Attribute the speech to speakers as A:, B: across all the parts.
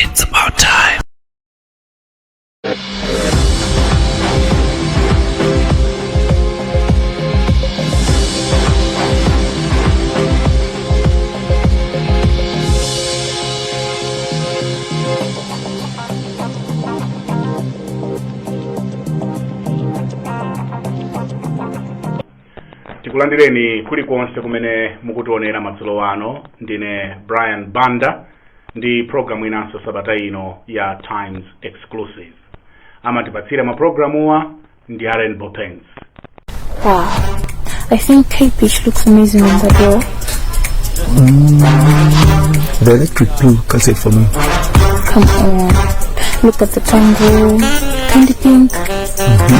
A: It's about time.
B: Tikulandireni kulikonse kumene mukutionera madzulo ano. Ndine Brian Banda ndi programu inanso sabata ino ya Times Exclusive. Amatipatsira mapulogalamuwa ndi a Rainbow Paints.
C: Wow. I think Cape Beach looks amazing on the door.
D: The electric blue cuts it for me.
C: Come on. Look at the tango, candy pink,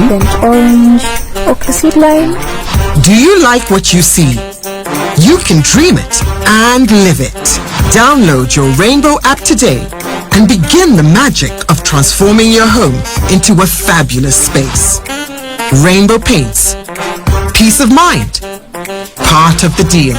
C: burnt orange, ochre seed lime.
E: Do you like what you see? You can dream it and live it. Download your Rainbow app today and begin the magic of transforming your home into a fabulous space. Rainbow Paints. Peace of mind. Part of the deal.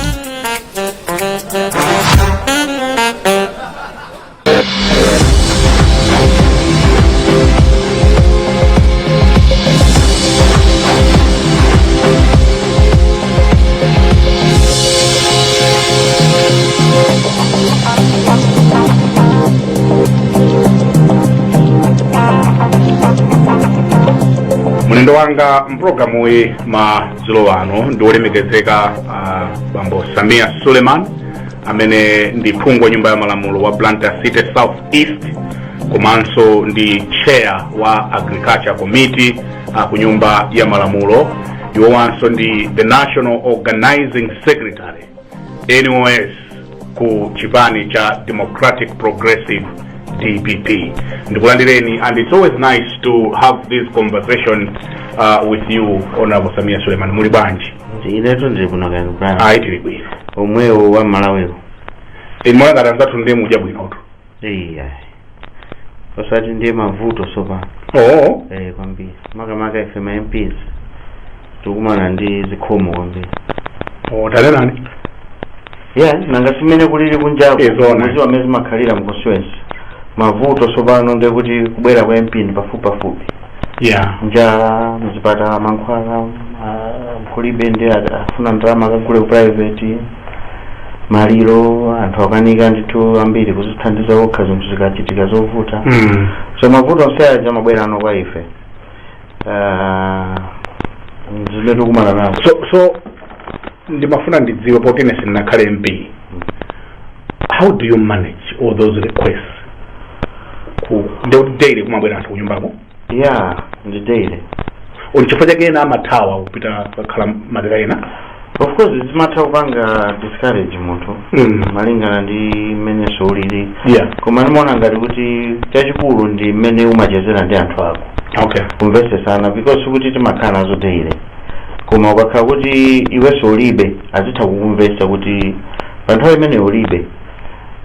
B: Mlendo wanga mpulogalamuyi madzulo ano ndi wolemekezeka bambo Sameer Suleman, amene ndi phungu wa nyumba ya malamulo wa Blantyre City South East, komanso ndi chair wa Agriculture Committee ku nyumba ya malamulo. Iwowanso ndi the national organizing secretary, NOS, ku chipani cha Democratic Progressive, DPP. Ndikulandireni, and it's always nice to have this conversation with you, Honorable Sameer Suleman. Muli bwanji?
F: Inetu ndili kuno kani, Brian?
B: Ayi, tili bwino.
F: Omwewo wa Malawiwo.
B: Inu ngati anzathu ndiye mudya bwinotu.
F: Iya, osati ndiye mavuto sopano.
B: Oh.
F: Eh, kwambiri, makamaka ife ma MPs tikumana ndi zikhomo kwambiri.
B: Oh, tanenani.
F: Yeah, nanga simene kulili kunjaku?
B: Eh, zoona.
F: Muziwa amene zimakhalira mu constituency, mavuto sopano ndiye kuti kubwera kwa MP ndi pafupi pafupi. Njala mzipatala, mankhwala kulibe, ndi afuna ndalama akagule ku private. Maliro, anthu akanika ndithu ambiri kuzithandiza okha zinthu zikachitika zovuta. So mavuto onse aja amabwera ano kwa ife. Zimene tikumana nazo.
B: So ndimafuna ndidziwe, poti ine sindinakhale MP, how do you manage all those requests? Ku ndikuti daily kumabwera anthu kunyumbako?
F: Yeah, ndi daily.
B: Uli chifukwa chake ena amathawa kupita kukhala madera ena.
F: Of course zimatha kupanga discourage munthu malingana ndi mmenenso ulili, koma ndimaona ngati kuti chachikulu ndi mmene umachezera ndi anthu ako, kumvesesana, because kuti timakhala nazo daily, koma ukakhala kuti iwenso ulibe, azitha kukumvesa kuti pa nthawi imene ulibe,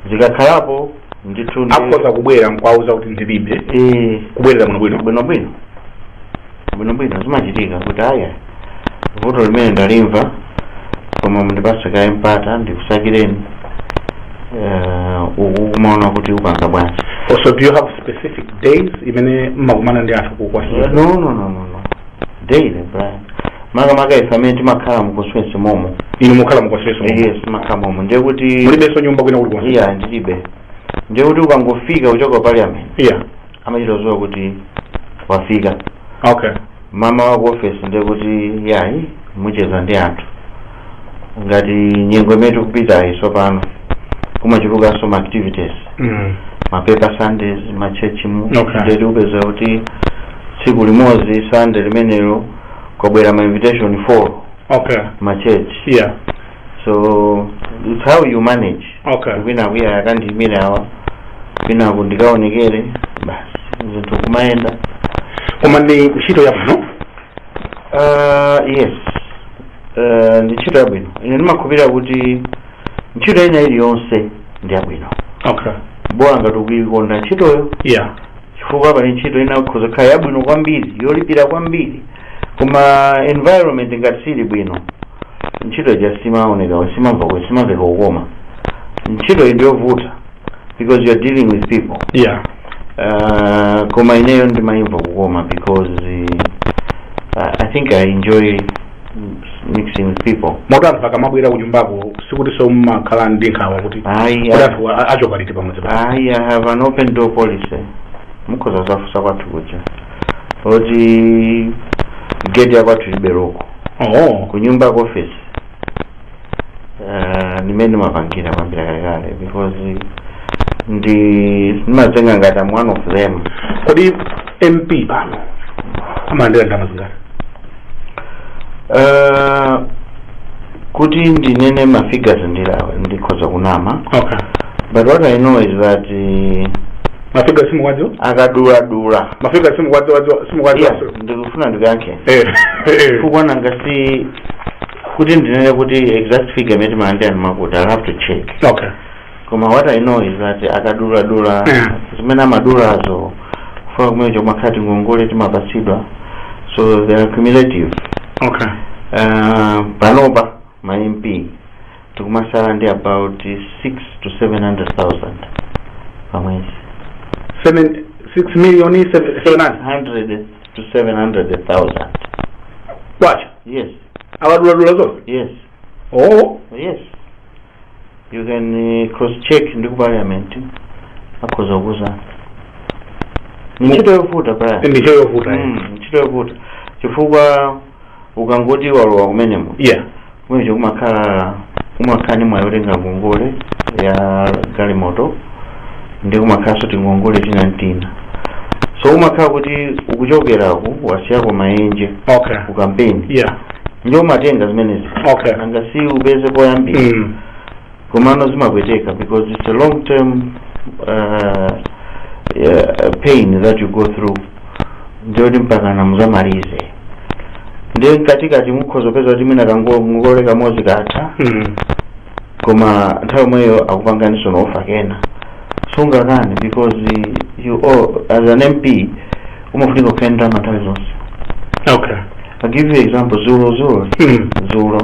F: zikakhalapo ndithu
B: Akhoza kubwera nkwauza kuti ndilibe,
F: Eh.
B: kubwerera bwino bwino?
F: Bwinobwino, bwinobwino. Zimachitika kuti aya, vuto limene ndalimva, koma mundipase kaye mpata ndikusakireni. Uku kumaona kuti upanga bwanji.
B: Also, do you have specific days imene mmakumana ndi anthu kukwa?
F: No, daily, Brian, makamaka ife amene timakhala mu constituency momo.
B: Inu mukhala mu constituency?
F: Yes, timakhala momo, ndiye kuti
B: Mulibenso nyumba kwina kulikonse?
F: Iya, ndilibe. Ndiye kuti ukangofika kuchoka parliament, amachita kudziwa kuti wafika. Mama wa ku office, ndiye kuti yayi, mucheza ndi anthu. Ngati nyengo imene tikupitayi tsopano, kumachulukanso ma activities, ma paper Sundays, ma church mu. Ndiye tikupeza kuti tsiku limodzi, Sunday limenelo, kwabwera ma invitation 4 ma church. So it's how you manage. Kwina kuya akandiyimira awa, kwinaku ndikaonekere, basi, zinthu kumayenda.
B: Koma ndi ntchito yabwino?
F: Yes, ndi ntchito yabwino. Ine ndimakhulupirira kuti ntchito ina iliyonse ndi yabwino, bola ngati ukuyikonda ntchitoyo, chifukwa pali ntchito ina ikhoza kukhala yabwino kwambiri, yolipira kwambiri, koma environment ngati sili bwino, ntchito ija simaoneka, simamva, simamveka kukoma. Ntchito iyi ndiyovuta. Because you're dealing with people. Koma ineyo ndimayimva kukoma because I think I enjoy mixing with people.
B: Moti anthu akamabwera kunyumbako, sikuti sommakhala ndi nkhawa kuti
F: Ayi.
B: kuti anthu achoka liti pamodzi pa?
F: I have an open door policy. Mukhoza zafusa kwathu kuja oti gate ya kwathu ilibe lock. Kunyumba ku office, nimene ndimapangira kwambira kalekale because ndi ndimazenga ngati I'm one of them.
B: Kodi MP pano amalandira ndalama zingati?
F: Kuti ndinene ma figures ndilawe ndikhoza kunama. But what I know is that
B: Ma figure simukwadziwa?
F: Akaduladula.
B: Ma figure simukwadziwa, simukwadziwa?
F: Yeah, ndikufuna ndikuyankhe.
B: Eh.
F: Chifukwa nanga si kuti ndinene kuti exact figure imene timalandira ndimakuti I'll have to check. Koma what I know is that akaduladula zimene amadulazo, kufika kumene chomakhala ngongole timapatsidwa, so they are cumulative. Panopa ma MP tikumasala ndi about 6 to 700,000 pamwezi.
B: 7, 6 million 7, 700
F: 100 to 700,000.
B: Kwacha?
F: Yes.
B: Akaduladula zonse?
F: Yes.
B: Oh.
F: Yes, you can cross check ndi ku parliament, akhoza kuza. Ni ntchito yovuta, Brian.
B: Ndi ntchito yovuta.
F: Ntchito yovuta chifukwa ukangoti walowa kumenemo, kumenecho kumakhala ndi mwayi wotenga ngongole ya galimoto, ndi kumakhalanso tingongole tina ntina, so umakhala kuti ukuchokeraku wasiyako maenje ku kampeni, ndio umatenga zimenezi. Nanga si upeze poyambira? Komano zimapweteka because it's a long term pain that you go through, ndiyoti mpaka namuzamalize. Ndiye mkatikati mukhoza kupeza kuti mwina kangongole kamodzi katha, koma nthawi yomweyo akupanganiso na offer kena, sungakane because you all, as an MP, umafunika kukhala ndalama nthawi zonse. I'll give you example. Zulo zulo, zulo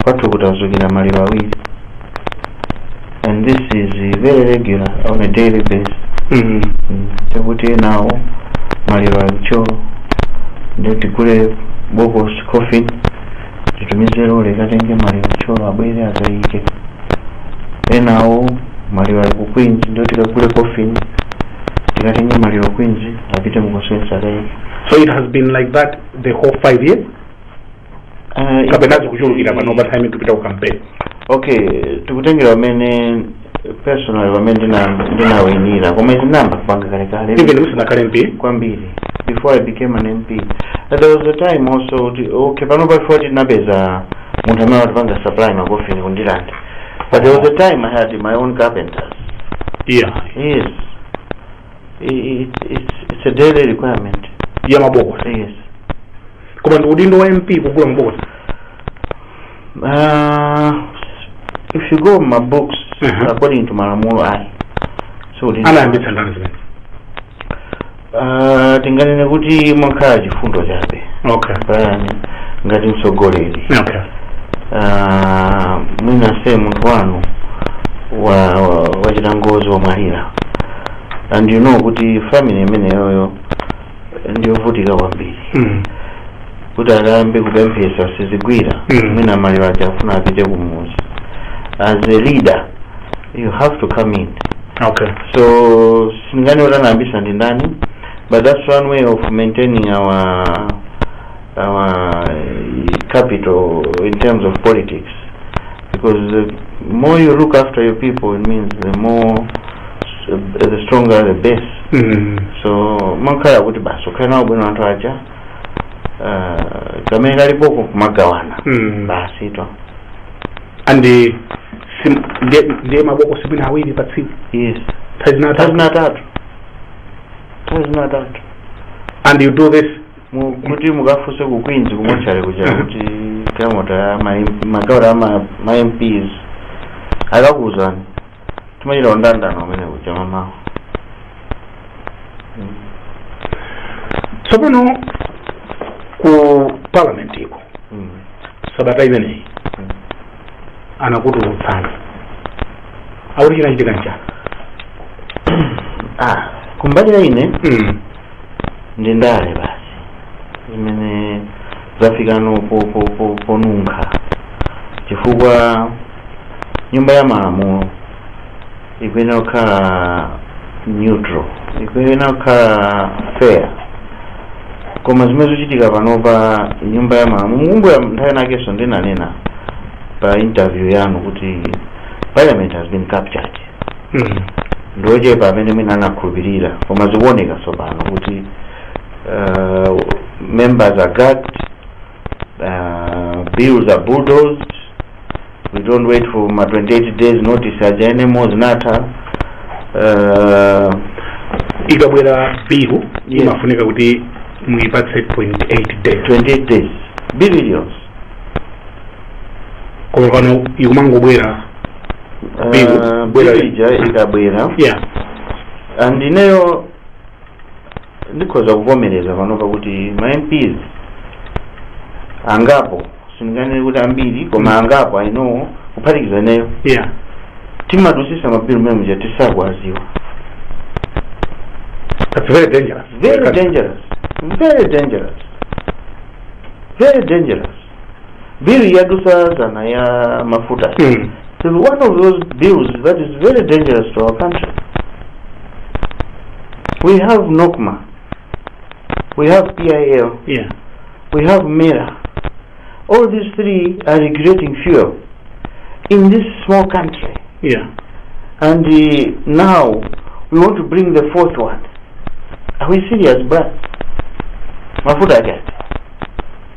F: kwathu kutazukira maliro awiri, and this is very regular, on a daily basis. Chakuti enawo maliro ali ndio tigule bokosi, coffin, titumize lole katenge maliro Thyolo, abwere azayike. Enawo maliro ali ku Queens, ndio tikagule coffin, tikatenge maliro Queens, apite mu constituency akayike.
B: So it has been like that the whole 5 years, kapena zikuchulukira pano pa time kupita ku campaign?
F: Okay, tikutengera pamene personally pamene ndinawinira, koma izi namba kupanga kalekale.
B: Even musanakhale MP?
F: Kwambiri, before I became an MP. And there was a time also kuti, okay, pano before tinapeza munthu amene atipanga supply makofini kundilanda, but there was a time I had my own carpenters. Yes, it's a daily requirement.
B: Ya mabokosi?
F: Yes.
B: Koma ndi udindo wa MP kugula mabokosi?
F: If you go my books, according to malamulo, ayi, so
B: Anayambitsa ndani zimene?
F: Tinganene kuti mwakhala chifundo chabe. Brian, ngati mtsogoleri, mwina se munthu wanu wachita ngozi, wamwalira, and you know kuti family imeneyoyo ndiyovutika kwambiri, kuti akayambe kupemphesa sizigwira. Mwina maliro aja afuna apite kumuzi. As a leader, you have to come in. So singani kuti anayambisa ndi ndani, but that's one way of maintaining our capital in terms of politics, because the more you look after your people, it means the more the stronger the base. So mankhala kuti basi ukhale nawo bwino anthu aja, kamene kalipoko kumagawana. Basi to.
B: And ndiye mabokosi mwina awiri pa tsiku?
F: Yes.
B: Nthawi zina?
F: Nthawi zinatatu, nthawi zinatatu.
B: And you do this?
F: Kuti mukafunse ku Queens ku mortuary kuja kuti galimoto ya magawo ya ma MPs, akakuwuzani. Timachita undandano umene kuja mamawa.
B: Tsopano ku parliament iko, sabata imeneyi anakutulutsani, akuti chinachitika nchani?
F: Ah, kumbali ya ine, ndi ndale basi zimene zafikano ponunkha, chifukwa nyumba ya malamulo ikuyenera kukhala neutral, ikuyenera kukhala fair. Koma zimene zikuchitika panopa, nyumba ya malamulo, mukumbukira nthawi inakenso ndinanena pa interview yanu kuti parliament has been captured. Ndochepa amene mwina anakhulupirira, koma zikuoneka tsopano kuti members are gagged, bills are bulldozed. We don't wait for ma 28 days notice aja anymore, zinatha.
B: Ikabwera bill,
F: Yes.
B: imafunika kuti muipatse 28 days.
F: 28 days, billions.
B: Koma pano ikumangobwera bill, bwera.
F: Bill ija ikabwera, and ineyo ndikhoza kuvomereza panopa kuti ma MPs angapo, sindinganene kuti ambiri, koma angapo I know, kuphatikiza ineyo, timadusisa mabilu mmene muja tisakuwaziwa.
B: That's very dangerous.
F: Very dangerous, very dangerous, very dangerous. Bill yadusa zana ya mafuta is one of those bills that is very dangerous to our country. We have NOCMA, we have PIL, we have MERA. All these three are regulating fuel in this small country. And now we want to bring the fourth one. Are we serious, bro? Mafuta ake ati?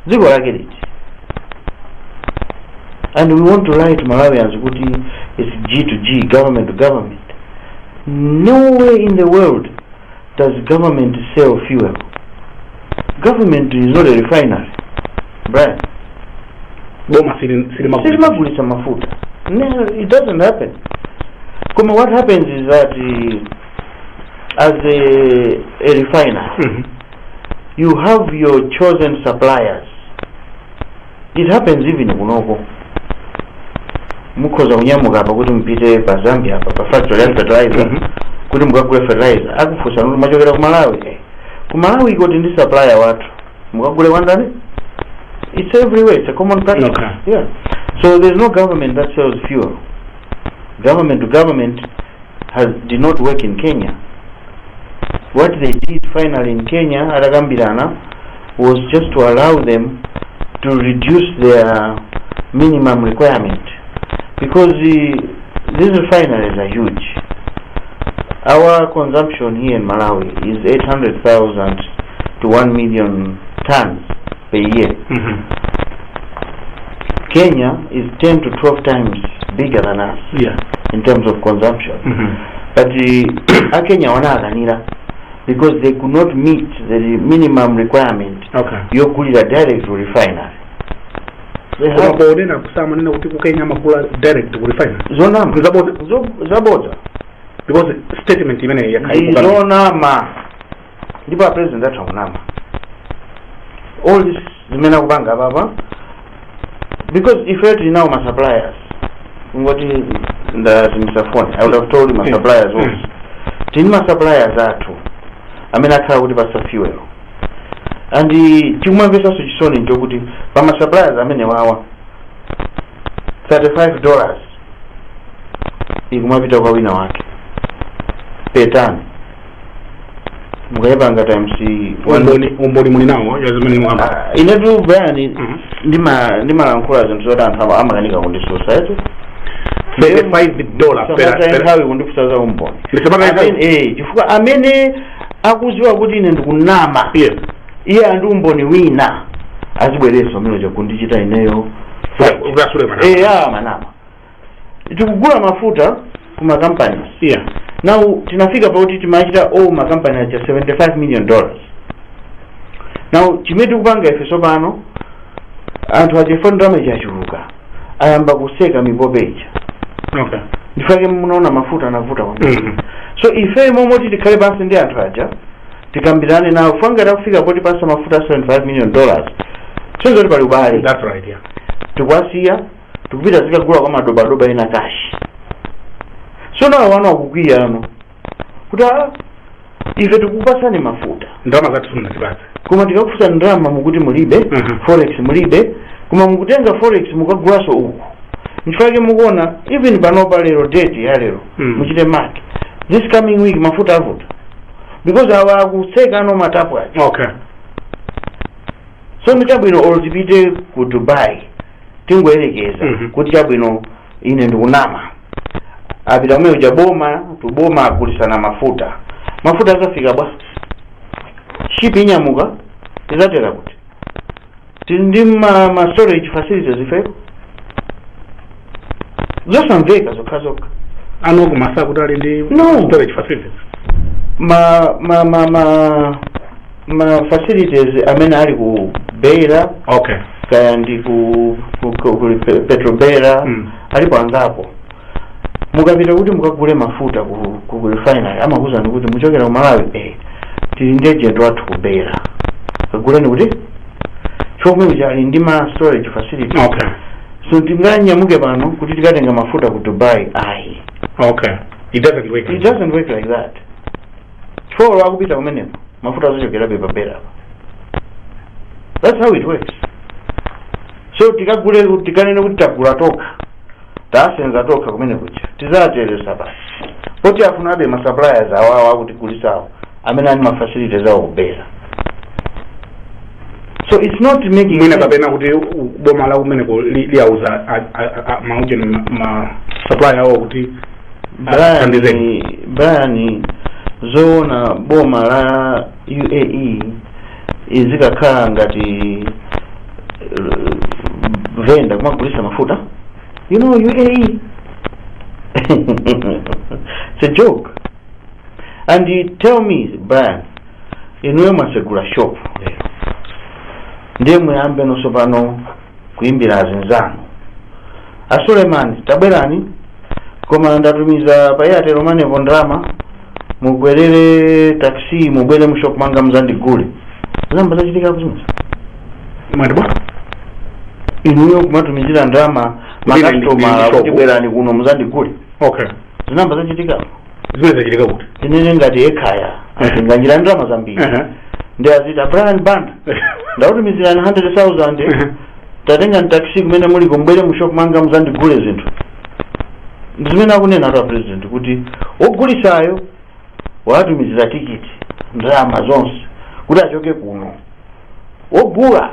F: Dziko lake liti? And we want to lie to Malawians kuti it's G to G, government to government. Nowhere in the world does government sell fuel. Government is not a refinery, Brian.
B: Boma silimagulitsa.
F: Silimagulitsa mafuta. No, it doesn't happen. Koma what happens is that as a refiner, you have your chosen suppliers. It happens even kunoko. Mukhoza kunyamuka apa kuti mpite pa Zambia apa pa factory ya fertilizer, kuti mukagule fertilizer, akufunsa kuti machokera ku Malawi. Eh, ku Malawi ikoti ndi supplier wathu, mukagule kwandani. It's everywhere, it's a common practice. Yeah, so there's no government that sells fuel. Government to government has did not work in Kenya. What they did finally in Kenya, atakambirana, was just to allow them to reduce their minimum requirement, because these refineries are huge. Our consumption here in Malawi is 800,000 to 1 million tons per year. Kenya is 10 to 12 times bigger than us in terms of consumption. But Akenya wanakanira because they could not meet the minimum requirement yogulira direct to refinery. They
B: Koma
F: have
B: ponena kusamanena kuti ku Kenya amagula direct ku refinery.
F: Zonama.
B: Zabodza.
F: Zabodza.
B: Because statement imeneyi yakhala.
F: Ndizonama, ndipo a president atha kunama. All this zimene akupanga apapa, because ife tili nawo ma suppliers, ngoti ndazimisa phone, I would have told you ma suppliers also. Tili ma suppliers athu amene akhala kuti pasa fuel, and chikumamvesanso chisoni nchokuti pa ma suppliers amene wawa, $35 ikumapita kwa wina wake per ton. Mukayipanga times one.
B: Umboni muli nawo ya zimene muhamba?
F: Ah, inetu Brian, ndimalankhula zinthu zoti anthu amakanika kundisusa etu.
B: $35
F: Samata nthawi kundifusa za umboni.
B: Ndisamata nthawi?
F: Chifukwa amene akuziwa kuti ine ndikunama, iye andi umboni wina, azibwereso amene kundichita ineyo fight.
B: Ukasule manama.
F: Eh, ya manama. Tikugula mafuta kuma companies. Now tinafika pakuti timachita all makampani aja $75 million. Now chimene tikupanga ife tsopano, anthu aja ndalama ichachuluka, ayamba kuseka mipope ija. Ndifake munaona mafuta anavuta kwambiri. So ife momoti tikhale pansi ndi anthu aja, tikambirane nawo, fangati akufika poti pasa mafuta $75 million, sinzoti pali ubale.
B: That's right, yeah.
F: Tikuwasiya, tikupita zikagula kwa madobadoba ena cash. So nawo wano akukwiya ano kuti ah, Ife tikupasani mafuta,
B: ndalama zathu simunatipatse.
F: Koma tikakufusa ndalama mukuti mulibe. Forex mulibe, koma mukutenga forex mukagulaso uku. Nchifukwa mukuona even panopa lero, date ya lero, muchite mark this coming week mafuta avuta because awa akutseka ano matapu aja. So ndi chabwino olo tipite ku Dubai, tingoyerekeza kuti chabwino, ine ndikunama, apita kumene uja boma tuboma agulisana mafuta, mafuta azafika bwa? Ship inyamuka izatera kuti tili ndi ma storage facilities ifeyo? Zosamveka zokha zokha.
B: Ano kumasa kuti ali ndi
F: No.
B: storage facilities?
F: Ma facilities amene ali ku Beira, kaya ndi ku Petrobeira, alipo angapo. Mukapita kuti mukagule mafuta ku refinery, amakuwuzani kuti muchokera ku Malawi, tili ndi agent wathu ku Beira, kaguleni kuti chomwe chali ndi ma storage facilities. So tinganyamuke pano kuti tikatenga mafuta ku Dubai? Ayi.
B: Okay, it doesn't work.
F: It doesn't work like that. Chifukwa akupita kumeneko mafuta azochokerabe pa Beira apa. That's how it works. So tikagule, tikanene kuti tagula tokha, tasenza tokha kumene kuja, tizateresa basi, poti afunabe ma suppliers awawo akutigulisawo amene ali ma facilities awo ku Beira. So it's not making
B: Mwina
F: sense.
B: Kapena kuti boma la kumeneko liyauza maujeni ma supplier awo kuti athandizeni.
F: Brian, zoona boma la UAE izikakhala ngati vendor kumagulisa mafuta? You know, UAE, it's a joke. And you tell me, Brian, inuyo mwasegula shop lero, ndiye muyambe nonso pano kuimbira azinzanu, "A Suleiman, tabwerani, koma ndatumiza pa Airtel Money ndalama, mubwerere taxi, mubwere mu shop manga muzandigule." Zamba zachitika kuzimuza?
B: Mwati bwa?
F: Inuyo kumatumizira ndalama makastomala
B: Ndi
F: kuti
B: shop.
F: "Bwerani kuno muzandigule." Zinamba zachitika?
B: Zimene zachitika kuti?
F: Inene ngati ekhaya atinganjira ndalama zambiri, ndi aziti, "Brian Banda, ndakutumizirani 100,000, tatenga taxi kumene muli, kumbwere mu shop manga muzandigule zinthu." Zimene akunena atu president kuti ogulisayo watumizira tikiti, ndalama zonse kuti achoke kuno, ogula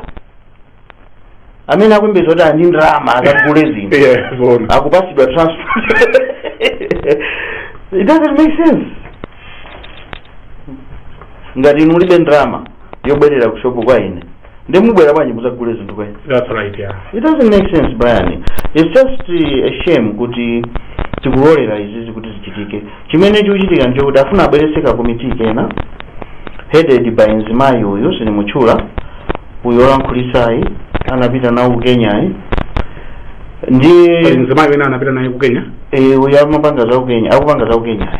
F: amene akumbeza kuti andi ndalama akagule zinthu
B: Yeah, zoona.
F: akupasidwa transport. It doesn't make sense. Ngati inu mulibe ndalama yobwerera ku shop kwa ine, ndi mubwera bwanji muzagule zinthu kwa ine?
B: That's right, yeah.
F: It doesn't make sense, Brian. It's just a shame kuti tikulolera izizi kuti zichitike. Chimene chikuchitika nchokuti afuna abweretse ka komiti kena headed by mzimayi uyu sinimutchula, uyu olankhulitsayi anapita nawo ku Kenyayi. Ndiye
B: Pali mzimayi wina anapita naye ku Kenya?
F: Eh, uyu amapanga za ku Kenya, akupanga za ku Kenyayi.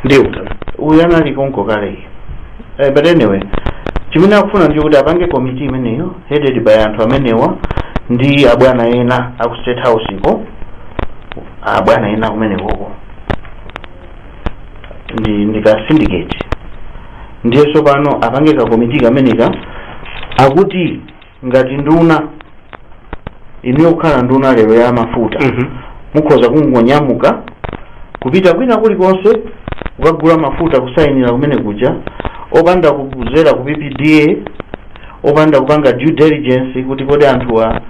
B: Ndiye kuti?
F: Uyu anali konko kale. But anyway, chimene akufuna ndicho kuti apange komiti imeneyo headed by anthu amenewa ndi abwana ena aku State House iko, abwana ena kumenekoko ndi ka syndicate. Ndiye tsopano apange ka komiti kameneka akuti ngati nduna, inuyo kukhala nduna lero ya mafuta, mukhoza kungonyamuka kupita kwina kulikonse kukagula mafuta, kusayinira kumene kuja opanda kuzera ku PPDA, opanda kupanga due diligence kuti kodi anthuwa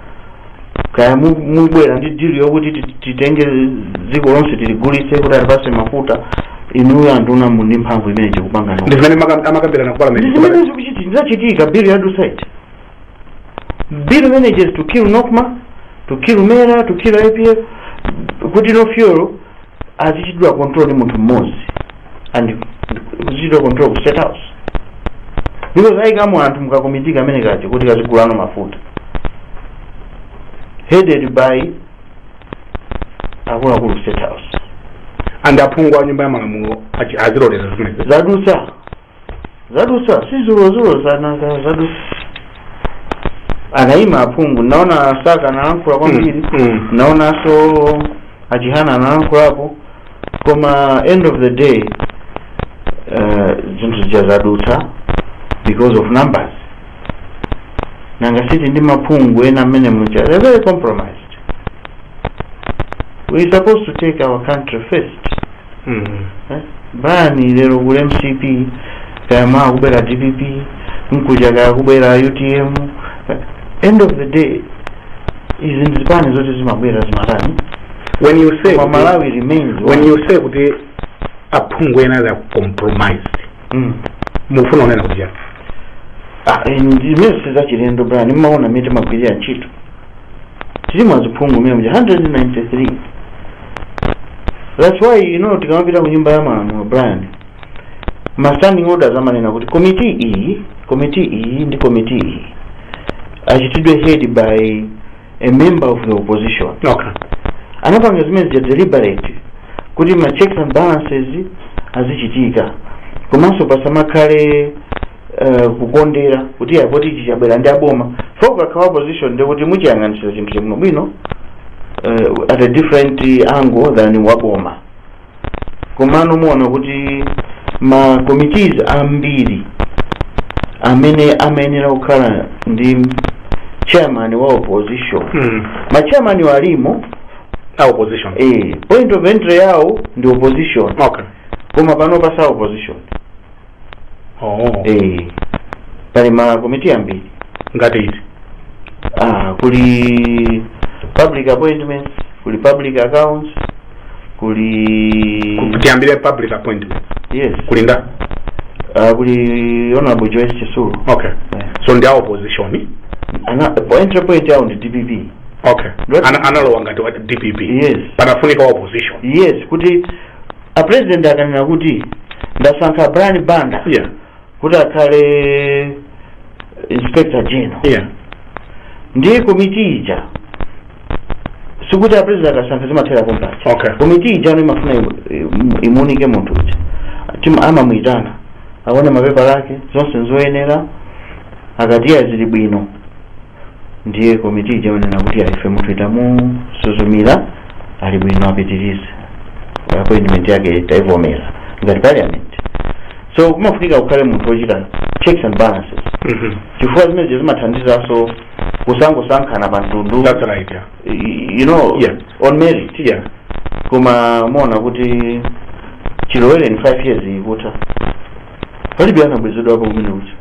F: kaya mubwera ndi deal yokuti titenge dziko lonse tiligulitse kuti atipase mafuta. Inuyo anduna muli mphamvu imene chikupanga?
B: Ndi zimene amakambirana ku parliament?
F: Ndi zimene zikuchitika. Bill ya site bill manages to kill NOCMA, to kill MERA, to kill APF, kuti no fuel azichitidwa control ndi munthu mmodzi and kuzichitidwa control ku State House, because ayikamo anthu mukakomiti kamene kaja kuti kazigulano mafuta headed by akuluakulu ku State House.
B: And aphungu a nyumba ya malamulo azilolera zimenezi?
F: Zadutsa, zadutsa, si zulozulo zanaka zadutsa. Anayima aphungu, naona Saka analankhula kwambiri, naonanso Achihana analankhulapo, koma end of the day zinthu Zija zadutsa because of numbers. Nanga siti ndi maphungu ena amene muja, they're very compromised. We supposed to take our country first. Eh? Bani lero kuli MCP, kaya mawa kubwera DPP, mkuja kaya kubwera UTM. End of the day, izi ndizipani zote zimabwera zimatani.
B: When you say
F: Koma Malawi remains
B: when
F: one.
B: you say kuti aphungu ena they are compromised, mufuna unena kuti chani?
F: Ah, zimene sizachilendo, Brian. Mmaona mmene timagwirira ntchito, tili mwaziphungu mmene muja 193. That's why tikamapita ku Nyumba ya Malamulo, Brian, ma standing orders amanena kuti committee iyi, committee iyi ndi committee iyi achitidwe head by a member of the opposition. Anapanga zimene zija deliberate kuti ma checks and balances azichitika, komanso pasamakhale kukondera kuti apoti ichi chabwera ndi aboma. So ukakhala opposition, ndikuti muchiyang'anisira chinthu chabwino bwino at a different angle than waboma. Komano muona kuti ma committees ambiri amene amayenera kukhala ndi chairman wa opposition, ma chairman walimo
B: A opposition.
F: Point of entry yawo ndi opposition. Koma pano pasa opposition.
B: Oh.
F: Pali ma committee ambiri.
B: Ngati iti?
F: Kuli public appointments, kuli public accounts, kuli
B: Tiyambire public appointment.
F: Yes.
B: Kuli nda?
F: Kuli Honorable Joyce Chisulo.
B: So ndi a opposition.
F: Ana entry point yawo ndi DPP.
B: Analowa ngati wa DPP.
F: Yes.
B: Panafunika wa opposition.
F: Yes, kuti a president akanena kuti ndasankha Brian Banda kuti akhale inspector general, ndiye komiti ija, sikuti a president akasankha zimathera pompacha. Komiti ija ano imafuna imunike munthu uja. Amamuyitana aone mapepala ake, zonse nzoyenera. Akati iya, zili bwino, ndiye komiti ija imanena kuti ife munthu itamusuzumira, ali bwino, apitirize, appointment yake taivomera ngati parliament. So kumafunika kukhale munthu wochita checks and balances, chifukwa zimene zimathandizanso kusangosankhana pa mtundu.
B: That's right, yeah.
F: On merit. Koma muona kuti chilowere in 5 years ikutha, palibe anabwezedwapo kumene kucha.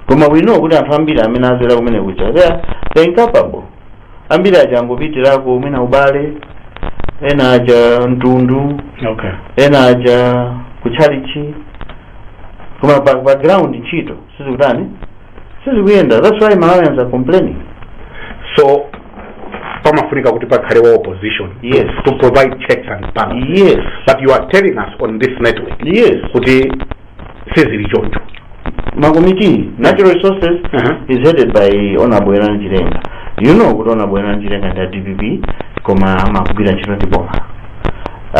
F: Koma we know kuti anthu ambiri amene azera kumene kucha, they are incapable. Ambiri aja angopitirako mwina ubale, ena aja mtundu, ena aja kutchalichi, koma pa ground ntchito sizikutani, sizikuyenda. That's why Malawians are complaining.
B: So pamafunika kuti pakhale wa opposition to provide checks and balances.
F: Yes.
B: But you are telling us on this network kuti sizili choncho.
F: Makomiti natural resources is headed by Honorable Eran Chilenga. You know kuti Honorable Eran Chilenga ndi a DPP, koma amagwira ntchito ndi boma.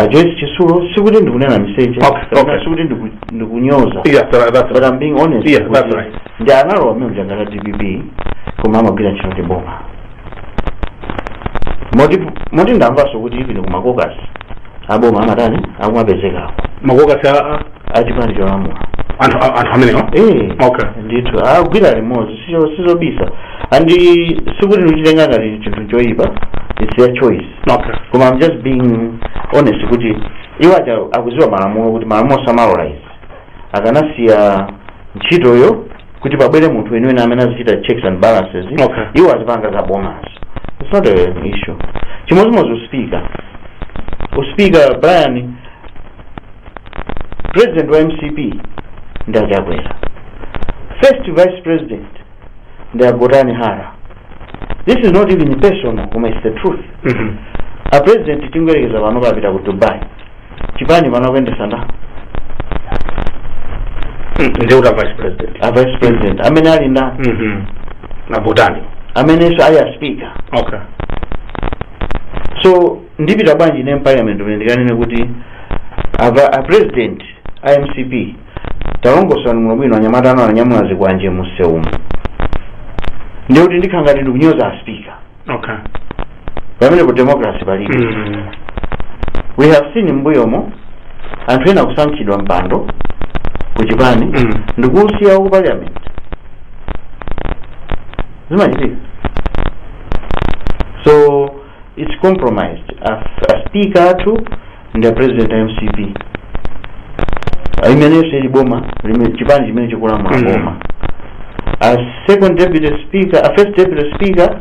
F: Joyce Chisulo, sikuti ndikunena miseche, sikuti ndikunyoza,
B: Yeah, that's
F: but I'm being honest
B: Yeah, that's
F: kuti
B: right.
F: ndi analowa amene mjanga la DPP, koma amagwira ntchito ndi boma. Moti ndamvanso kuti even kuma caucus aboma amatani, akumapezekako.
B: Ma caucus a
F: Achipani cholamula.
B: Anthu amenewa?
F: Eh.
B: Okay.
F: Ndithu agwira limodzi, sizobisa, and sikuti ndikuchitenga ngati chinthu choyipa. It's their choice. Koma I'm just being honest kuti iwo aja akuziwa malamulo, kuti malamulo samalola izi. Akanasiya ntchitoyo kuti pabwere munthu weniweni amene azichita checks and balances. Iwo azipanga za bomazo, it's not an issue. Chimodzimodzi uspika, uspika, Brian, president wa MCP ndi Achakwera, first vice president ndi Agotani Hara. This is not even personal, koma it's the truth. A president, tingoyerekeza pano papita ku Dubai, chipani pano kuyendesa nda?
B: Ndiuta vice president.
F: A vice president amene ali nda?
B: Agotani.
F: Amenenso ali a speaker. So ndipita bwanji ne parliament umene ndikanene kuti a president a MCP, talongosani muno bwino, anyamata ano anyamula zikwanje museumu? Ndikuti ndikhala ngati ndikunyoza a speaker. Pamenepo democracy palibe. We have seen mbuyomo anthu ena kusankhidwa mpando. Kuchipani ndikuusiya ku parliament, zimachitika. So it's compromised. A speaker athu ndi a president a MCP, imenenso ili boma chipani chimene chikulamula boma. A second deputy speaker, a first deputy speaker,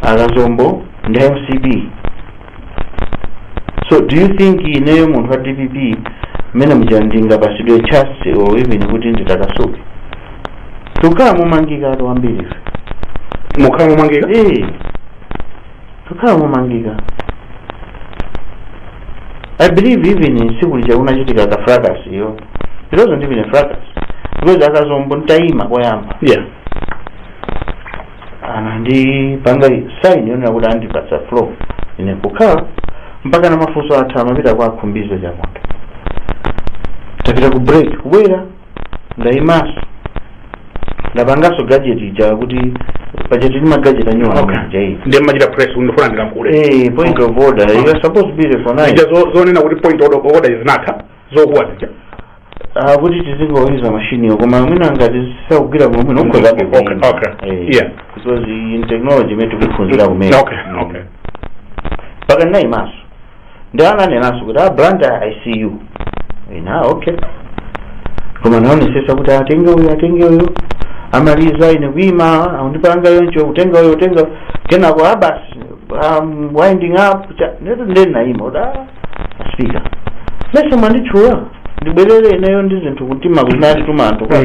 F: akazombo ndi MCP. So do you think ineyo munthu wa DPP mmene muja ndingapasidwe chance or even kuti nditakasuke? Tukhala momangika atu ambiri ife.
B: Mukhala momangika?
F: Eh, tukhala momangika. I believe even tsiku lija kunachitika ka fracas iyo, it wasn't even a fracas because akazombo ntayima koyamba anandipanga sign yonena kuti andipatsa floor, ine kukhala mpaka na mafunso atha. Amapita kwa akhumbizo Chaponda, tapita ku break, kubwera ndayimaso, ndapangaso gadget ija kuti paja tili ma gadget anyuwa.
B: Okay, ndiye mmachita press, ndifuna ndilankhule.
F: Eh, point of order. You are supposed to be recognized.
B: Ija zonena kuti point of order zinatha, zokuwa zija.
F: Ah, kuti tizingowiza mashiniyo, koma mwina ngati sakugwira bwino ukhozabe kuyimba. Eh, because in technology imene tikuphunzira kumene. Mpaka ndinayimaso, ndi ananenaso kuti, "Ah, Blantyre, I see you." Ina, "Okay." Koma naonesesa kuti atenge uyu, atenge uyu, amaliza ine kuima, akundipanga yoncho, kutenga uyu, kutenga kenako, ah, basi, winding up neto ndiye naima kuti, "Ah, speaker, mese mwanditchula ndibwerere ineyo ndi zinthu kutima kuzinatituma anthu kwa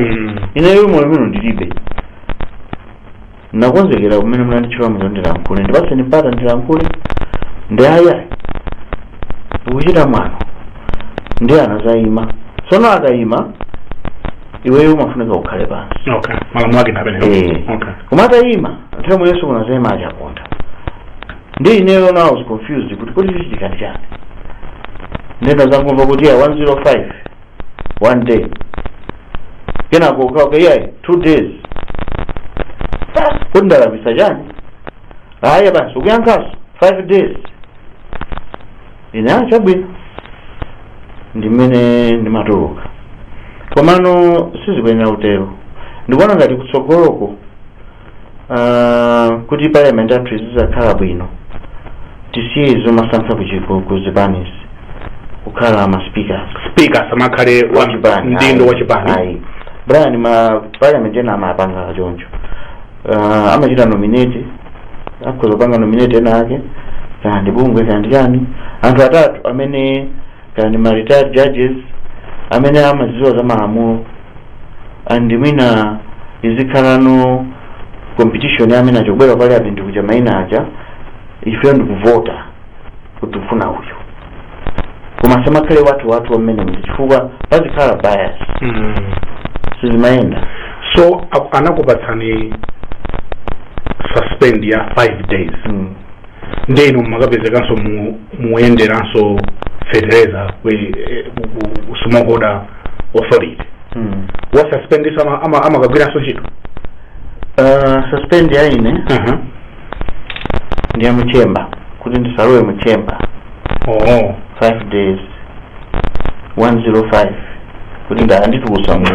F: ineyo moyo mino ndilibe. Nakonzekera kumene munanditchula muno, ndilankhule, ndipaseni mpata ndilankhule." Ndi aya ukuchita mwano, ndi anazayima. Tsono akayima, iweyo umafunika ukhale pansi.
B: Okay, malamulo ake ndapene.
F: Eh. Koma atayima nthawi mwenso kunazayima achaponda, ndi ineyo now I was confused kuti kodi chichitika ndi chani. Ndenda zangomva kuti ya 105 one day, kenako ukauka, iyayi, 2 days. Kuti ndalapisa chani? Aya basi, ukuyankhaso 5 days. Ine, "Ah, chabwino." Ndimene ndimatuluka, komano sizikuyenera kutero. Ndikuona ngati kutsogoloko, kuti parliament yathu izizakhala bwino, tisiye zomasankha kuzipanisi kukhala ma speakers.
B: Speaker samakhale wa
F: Wachipani.
B: Mdindo wa chipani.
F: Ayi, Brian, ma parliament ena amapanga choncho, amachita nominate, akhoza kupanga nominate ena ake, kaya ndi bungwe, kaya ndi chani, anthu atatu amene kaya ndi ma retired judges amene amaziwa za malamulo, and mwina izikhalano competition ya amene achokubwera parliament kuja, maina aja ife ndikuvota kuti tifuna uyu, koma samakhale wathu wathu amene mti, chifukwa pazikhala bias. Sizimayenda.
B: So anakupatsani suspend ya 5 days. Ndiye inu mumakapezekanso muyenderanso fertilizer ku Smallholder Authority. Wa suspend amakagwiranso ntchito?
F: Suspend ya ine ndi ya mu chamber, kuti ndisalowe mu chamber.
B: Oh.
F: 5 days, 105, kuti ndanditulusa mu,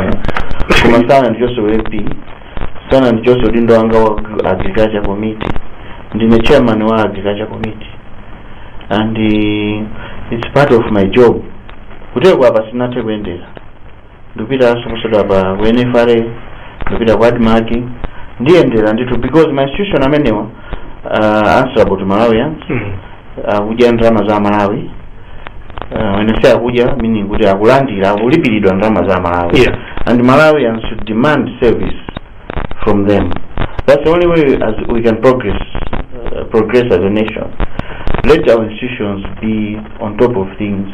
F: koma sana ndichonse MP, sana ndichonse udindo wanga wa agriculture committee. Ndine chairman wa agriculture committee and it's part of my job. Kuteko apa sinathe kuyendera, ndikupitanso kusodwa pa ku NFRA, ndikupita ku ADMARC, ndiyendera ndithu because my institution amenewa answerable to Malawians. Akudya ndalama za Malawi. When I say akudya, meaning kuti akulandira, akulipiridwa ndalama za Malawi. And Malawians should demand service from them. That's the only way as we can progress as a nation. Let our institutions be on top of things.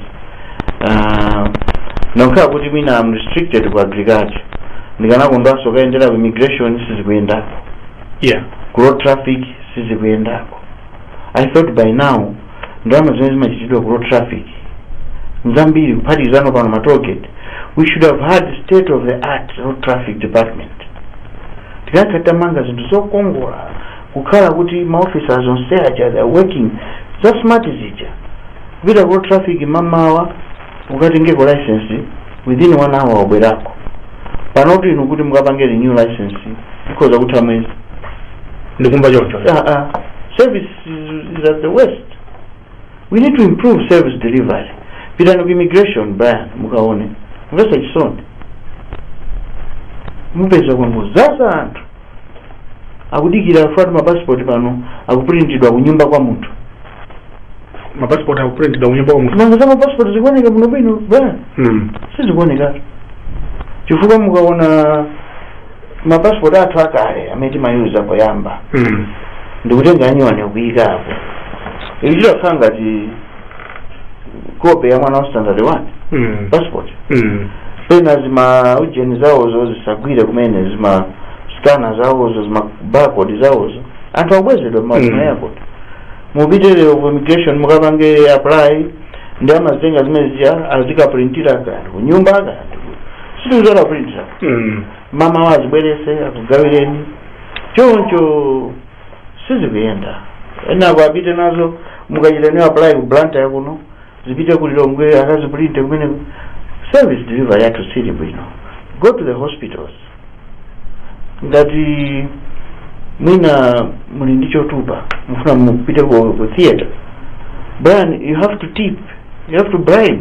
F: Nokhala kuti mwina I'm restricted ku agriculture, ndikanakondwanso kayendera ku immigration, sizikuyendako. Ku road traffic sizikuyendako. I thought by now ndalama zimene zimachitidwa ku road traffic nzambiri, kuphatikizano pano ma tollgate. We should have had state of the art road traffic department. Tikakhala tamanga zinthu zokongola, kukhala kuti ma officers onse aja they are working za smart zija, kupita ku road traffic mamawa ukatengeko license. Within one hour wabwerako. Panotu inu kuti mukapange renew license ikhoza kutha mwezi.
B: Ndikumva choncho.
F: Service is at the worst. We need to improve service delivery. Pitani ku immigration, Brian, mukaone. Mvesa chisoni, mupeza kwangozaza anthu akudikira fati mapasipoti. Pano akuprintidwa kunyumba kwa munthu.
B: Mapasipoti akuprintidwa kunyumba kwa munthu?
F: Nanga za mapasipoti zikuoneka muno bwino, Brian? Sizikuonekatu, chifukwa mukaona mapasipoti athu akale amene timayuza poyamba, ndikutenga anyuwani kuyika apo, ichitokhala ngati kope ya mwana wa standard 1 passport. Pena zima ujeni zawozo zisagwire kumene, zima scanner zawozo, zima barcode zawozo, anthu akubwezedwa ma airport. Mupite lero ku immigration mukapange apply, ndi amazitenga zimene zija azikaprintira kanthu kunyumba, kanthu situzora printira. Mama wazibwerese akugawireni choncho, sizikuyenda. Enako apite nazo, mukachita new apply ku Blantyre kuno, zipite ku Lilongwe akaziprinte kumene. Service delivery yathu sili bwino. Go to the hospitals. Ngati mwina muli ndi chotupa, mufuna mupite ku theater, Brian, you have to tip, you have to bribe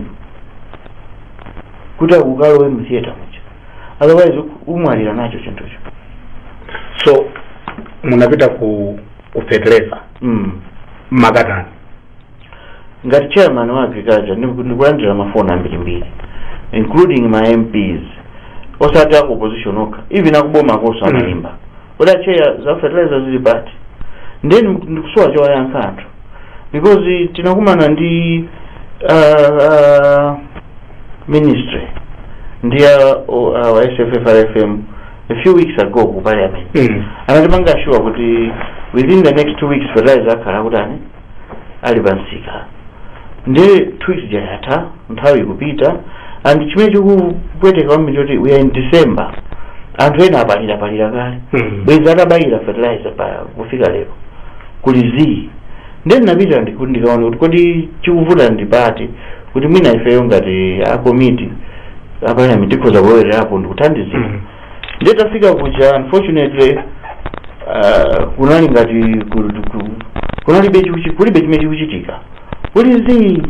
F: kuti akukalowe mu theater muja, otherwise umwalira nacho chinthucho.
B: So munapita ku fertilizer? Makatani?
F: Ngati chairman wa agriculture, ndikulandira mafoni ambirimbiri, including my MPs, osati aku opposition okha, even akuboma akonso amalimba kuti, "Acheya, za fertilizer zili pati?" Then ndikusowa chowayankha anthu, because tinakumana ndi ministry ndi SFFRFM a few weeks ago ku parliament. Anatipanga sure kuti within the next 2 weeks fertilizer akhala kutani, ali pansika. Ndi 2 weeks jayatha, nthawi ikupita, and chimene chikupweteka kwambiri choti we are in December, anthu ena apalira palira kale. Bwezi atabayira fertilizer pa kufika lero kuli zii. Ndiye ndinapita ndikuti ndikaone kuti kodi chikuvuta ndipati, kuti mwina ifeyo ngati a committee a parliament tikhoza kulowerapo ndikuthandizira. Ndiye tafika kuja, unfortunately kunali ngati kunalibe kulibe chimene chikuchitika, kuli zii.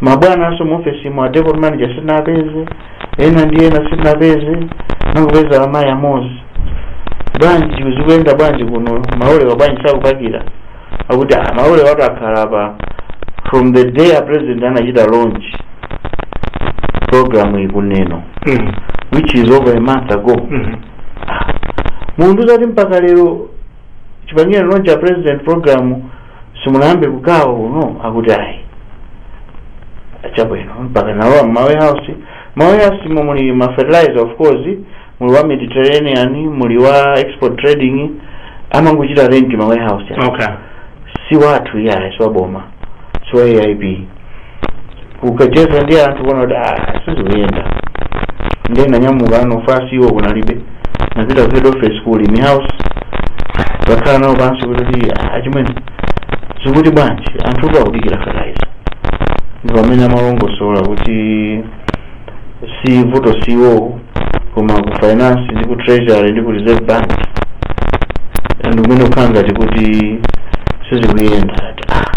F: Mabwana aso mu office mwa deputy manager sitinapeze, ena ndi ena sitinapeze, nangopeza amayi amozi. "Bwanji, zikuyenda bwanji kuno? Maolewa bwanji sakupakira?" Akuti, "Ah, maolewa watu akhala pa from the day a president anachita launch program ikuneno, which is over a month ago." Munthu zati mpaka lero chipangire launch ya president program simunayambe kugawa kuno? Akuti ayi. Chabwino, mpaka nalowa ma warehouse. Ma warehouse mo muli ma fertilizer, of course, muli wa Mediterranean, muli wa Export Trading, amangochita rent ma warehouse ya. Si wathu iyayi, si waboma, si wa AIP. Ukacheza ndi anthu kuona kuti ah, sizikuyenda. Ndiye nanyamuka ano fasi iwo kunalibe, napita ku head office ku Ulimi House, takhala nawo pansi kuti, "Ah, chimwene, zikuti bwanji? Anthu akudikira fertilizer." Ndi pamene amalongosola kuti si vuto siwo, koma ku finance ndi ku treasury ndi ku Reserve Bank, and kumene kukhala ngati kuti sizikuyenda. Ati, "Ah,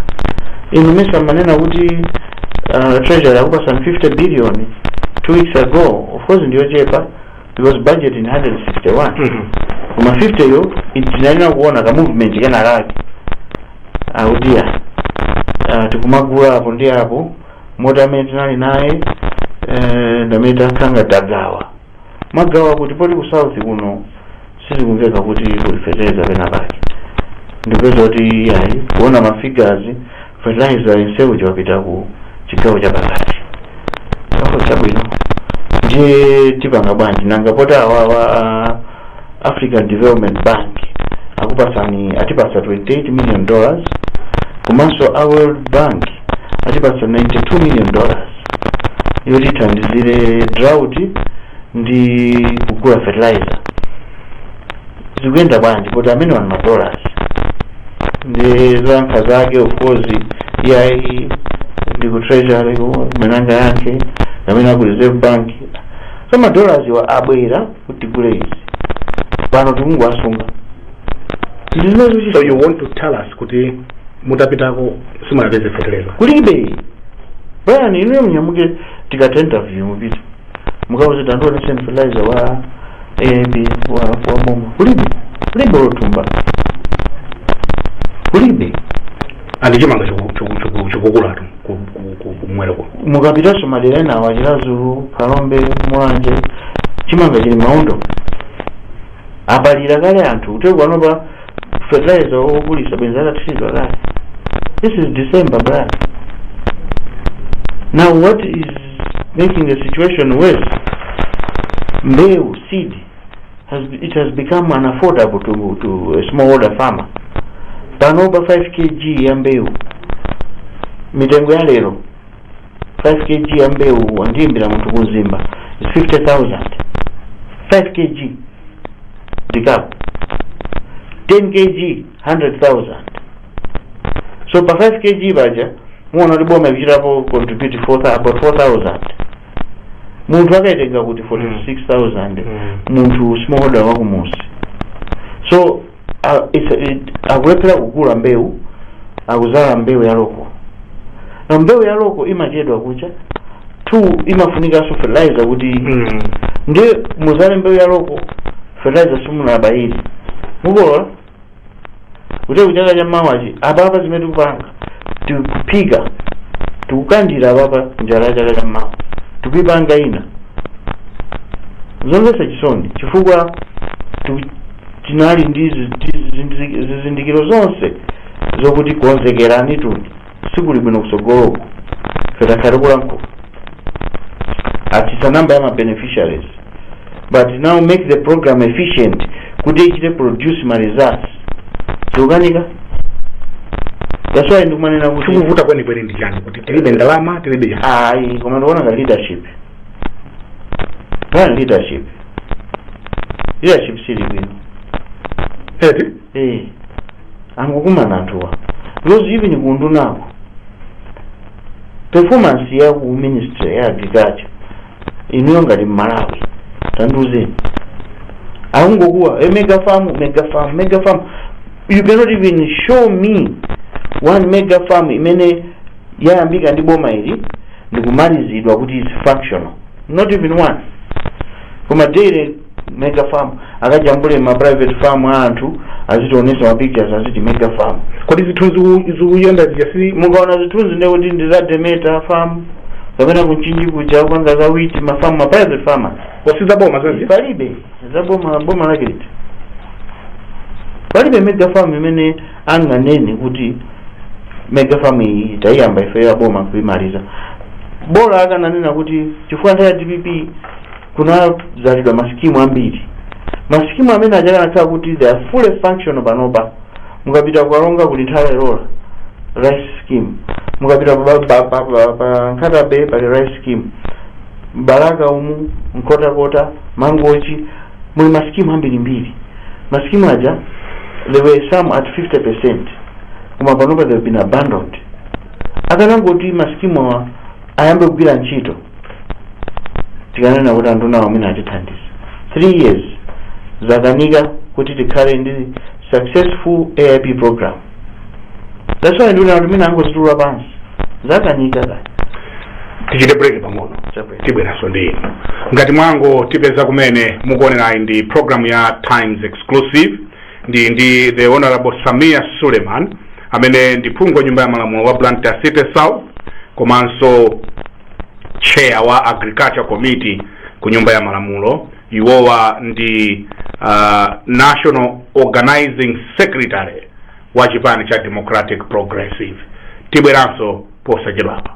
F: inu mesa manena kuti treasury akupasani 50 billion 2 weeks ago?" Of course ndiyochepa because budget in 161, koma 50 yo tinalina kuona ka movement kena kake. Akuti ya, tikumagula apo ndi apo, moti amene tinali naye ndamene takhanga tagawa magawa kuti poti ku south kuno sizikumveka kuti kuli fertilizer pena pake. Ndipeza kuti yayi, kuona ma figures, fertilizer insewu wapita ku chigawo chapakati ako. Chabwino, ndiye tipanga bwanji nanga poti awawa African Development Bank akupasani, atipasa $28 million, komanso a World Bank atipasa $92 million yoti ithandizire drought ndi kugula fertilizer. Zikuyenda bwanji poti amene wani ma dollars? Ndi zoyankha zake, of course, iyayi, ndi ku treasury menanga yankhe. Amene ku Reserve Bank, so ma dollars wa abwera kuti tigule izi, pano tikungowasunga.
B: So you want to tell us kuti mutapitako simunapeze fertilizer?
F: Kulibe, Brian. Inuyo munyamuke, tikatha interview mupite mukauze, "Tandioneseni fertilizer wa AIP wa boma." Kulibe, kulibe lothumba, kulibe.
B: And chimanga chikukulatu kumwereko.
F: Mukapitanso madera enawo, Chiradzulu, Phalombe, Mulanje, chimanga chili maundo, abalira kale anthu. Kuti panopa fertilizer wogulisa bwenzi atathiridwa kale. This is December, Brian. Now, what is making the situation worse, mbewu, seed, it has become unaffordable to a smallholder farmer. Panopa 5 kg ya mbewu, mitengo ya lero, 5 kg ya mbewu, wandiyimbira munthu ku Mzimba, is 50,000. 5 kg ndikapo, 10 kg 100,000. So pa 5 kg paja muona kuti boma ikuchitapo contribute 4, about 4000. Munthu akaitenga kuti 46,000? Munthu smallholder wakumusi, so akulephera kugula mbewu, akuzala mbewu ya local, na mbewu ya local imachedwa kucha. Two, imafunikanso fertilizer kuti ndiye muzale mbewu ya local, fertilizer simunabayiri, mukolola kuti kuchaka cha mawachi. Apapa zimene tikupanga, tikuphika, tikukandira apapa njala ya chaka cha mawa, tikuipanga ina. Zomvetsa chisoni, chifukwa tinali ndi zizindikiro zonse zokuti konzekerani tuni, sikuli bwino kusogoloko. Fetakhale kulankhula atsitsa number ya ma beneficiaries, but now make the program efficient kuti ichite produce ma results, zikukanika. That's why ndikumanena kuti
B: Chikuvuta kwenikweni ndi chani? Kuti tilibe ndalama, tilibe chani?
F: Ayi, koma ndikuona nga leadership, plan, leadership sili bwino.
B: Eti?
F: Eh, angokumana anthuwa, because even kundunako, performance ya ku ministry ya agriculture, inuyo ngati mmalawi tandiuzeni, akungokuwa e mega farm, mega farm, mega farm. You cannot even show me one mega farm imene yayambika ndi boma ili ndikumalizidwa kuti is functional, not even one. Koma daily mega farm, akajambule ma private farm a anthu, azitionesa ma pictures, aziti mega farm.
B: Kodi zithunzi zikuyenda zija si?
F: Mukaona zithunzi ndekuti ndi za Demeter farm kapena kunchinji kuja kupanga za wheat, mafamu ma private farmers.
B: Wasi za boma zenzi?
F: Palibe za boma. Boma lake liti? Palibe mega farm imene anganene kuti mega farm iyi tayiyamba ife ya boma kuimaliza. Bola akananena kuti, chifukwa nthawi ya DPP kunazalidwa masikimu ambiri, masikimu amene achakanakhala kuti they are fully functional panopa. Mukapita kukalonga kuli Nthawi Lola rice scheme, mukapita pa Nkhata Bay pali rice scheme, Balaka umu, Nkhotakota, Mangochi, muli masikimu ambirimbiri. Masikimu aja, there were some at 50%, koma panopa they have been abandoned. Akanangoti masikimu awa ayambe kugwira ntchito, tikanena kuti anthu nawo amene atithandiza. 3 years zakanika kuti tikhale ndi successful AIP program. That's why nduna kuti mina angozitula pansi, zakanika kaya.
B: Tichite break pang'ono.
F: Chabwino.
B: Tibweranso ndi inu. Ngati mwango tipeza kumene, mukuonerayi ndi program ya Times Exclusive, ndi the Honorable Samia Suleiman, amene ndi phungu wa nyumba ya malamulo wa Blantyre City South komanso chair wa agriculture committee ku nyumba ya malamulo. Iwowa ndi national organizing secretary wa chipani cha Democratic Progressive. Tibweranso posachedwapa.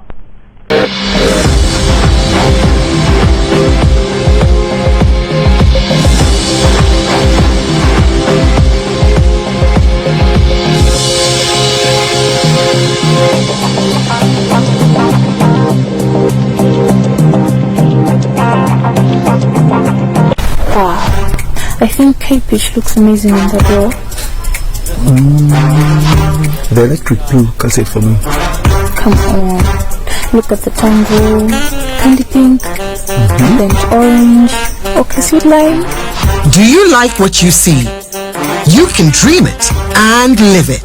C: Wow. I think Cape Beach looks amazing on the door.
D: The electric blue calls it for me.
C: Come on. Look at the tango. Candy pink, burnt orange, okay, sweet lime.
E: Do you like what you see? You can dream it and live it.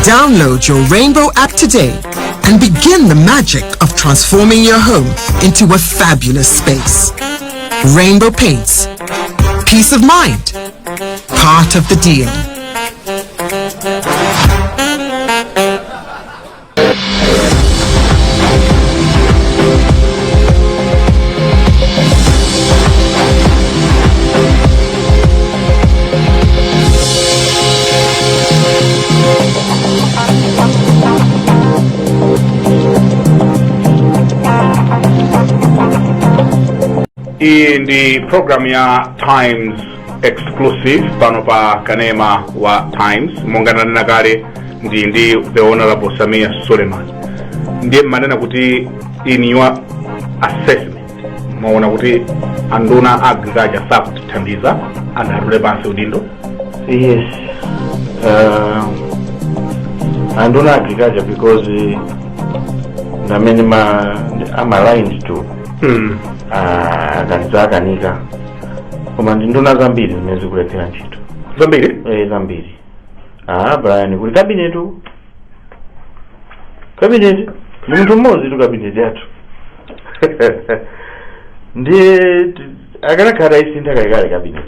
E: Download your Rainbow app today and begin the magic of transforming your home into a fabulous space. Rainbow Paints. Peace of mind. Part of the deal.
B: Iyi ndi program ya Times Exclusive pano pa kanema wa Times. Monga ndanena kale, ndi the Honorable Sameer Suleman. Ndiye mmanena kuti in your assessment mwaona kuti anduna agriculture sakutithandiza, anatule pansi udindo.
F: Yes, anduna agriculture, because ndamene ma am aligned to akaniza akanika, koma ndi nduna zambiri zimene zikulephera ntchito.
B: Zambiri?
F: Eh, zambiri. Ah, Brian, kuli cabinet. Cabinet ndi munthu mmodzi tu. Cabinet yathu ndiye akanakhala isintha kalekale cabinet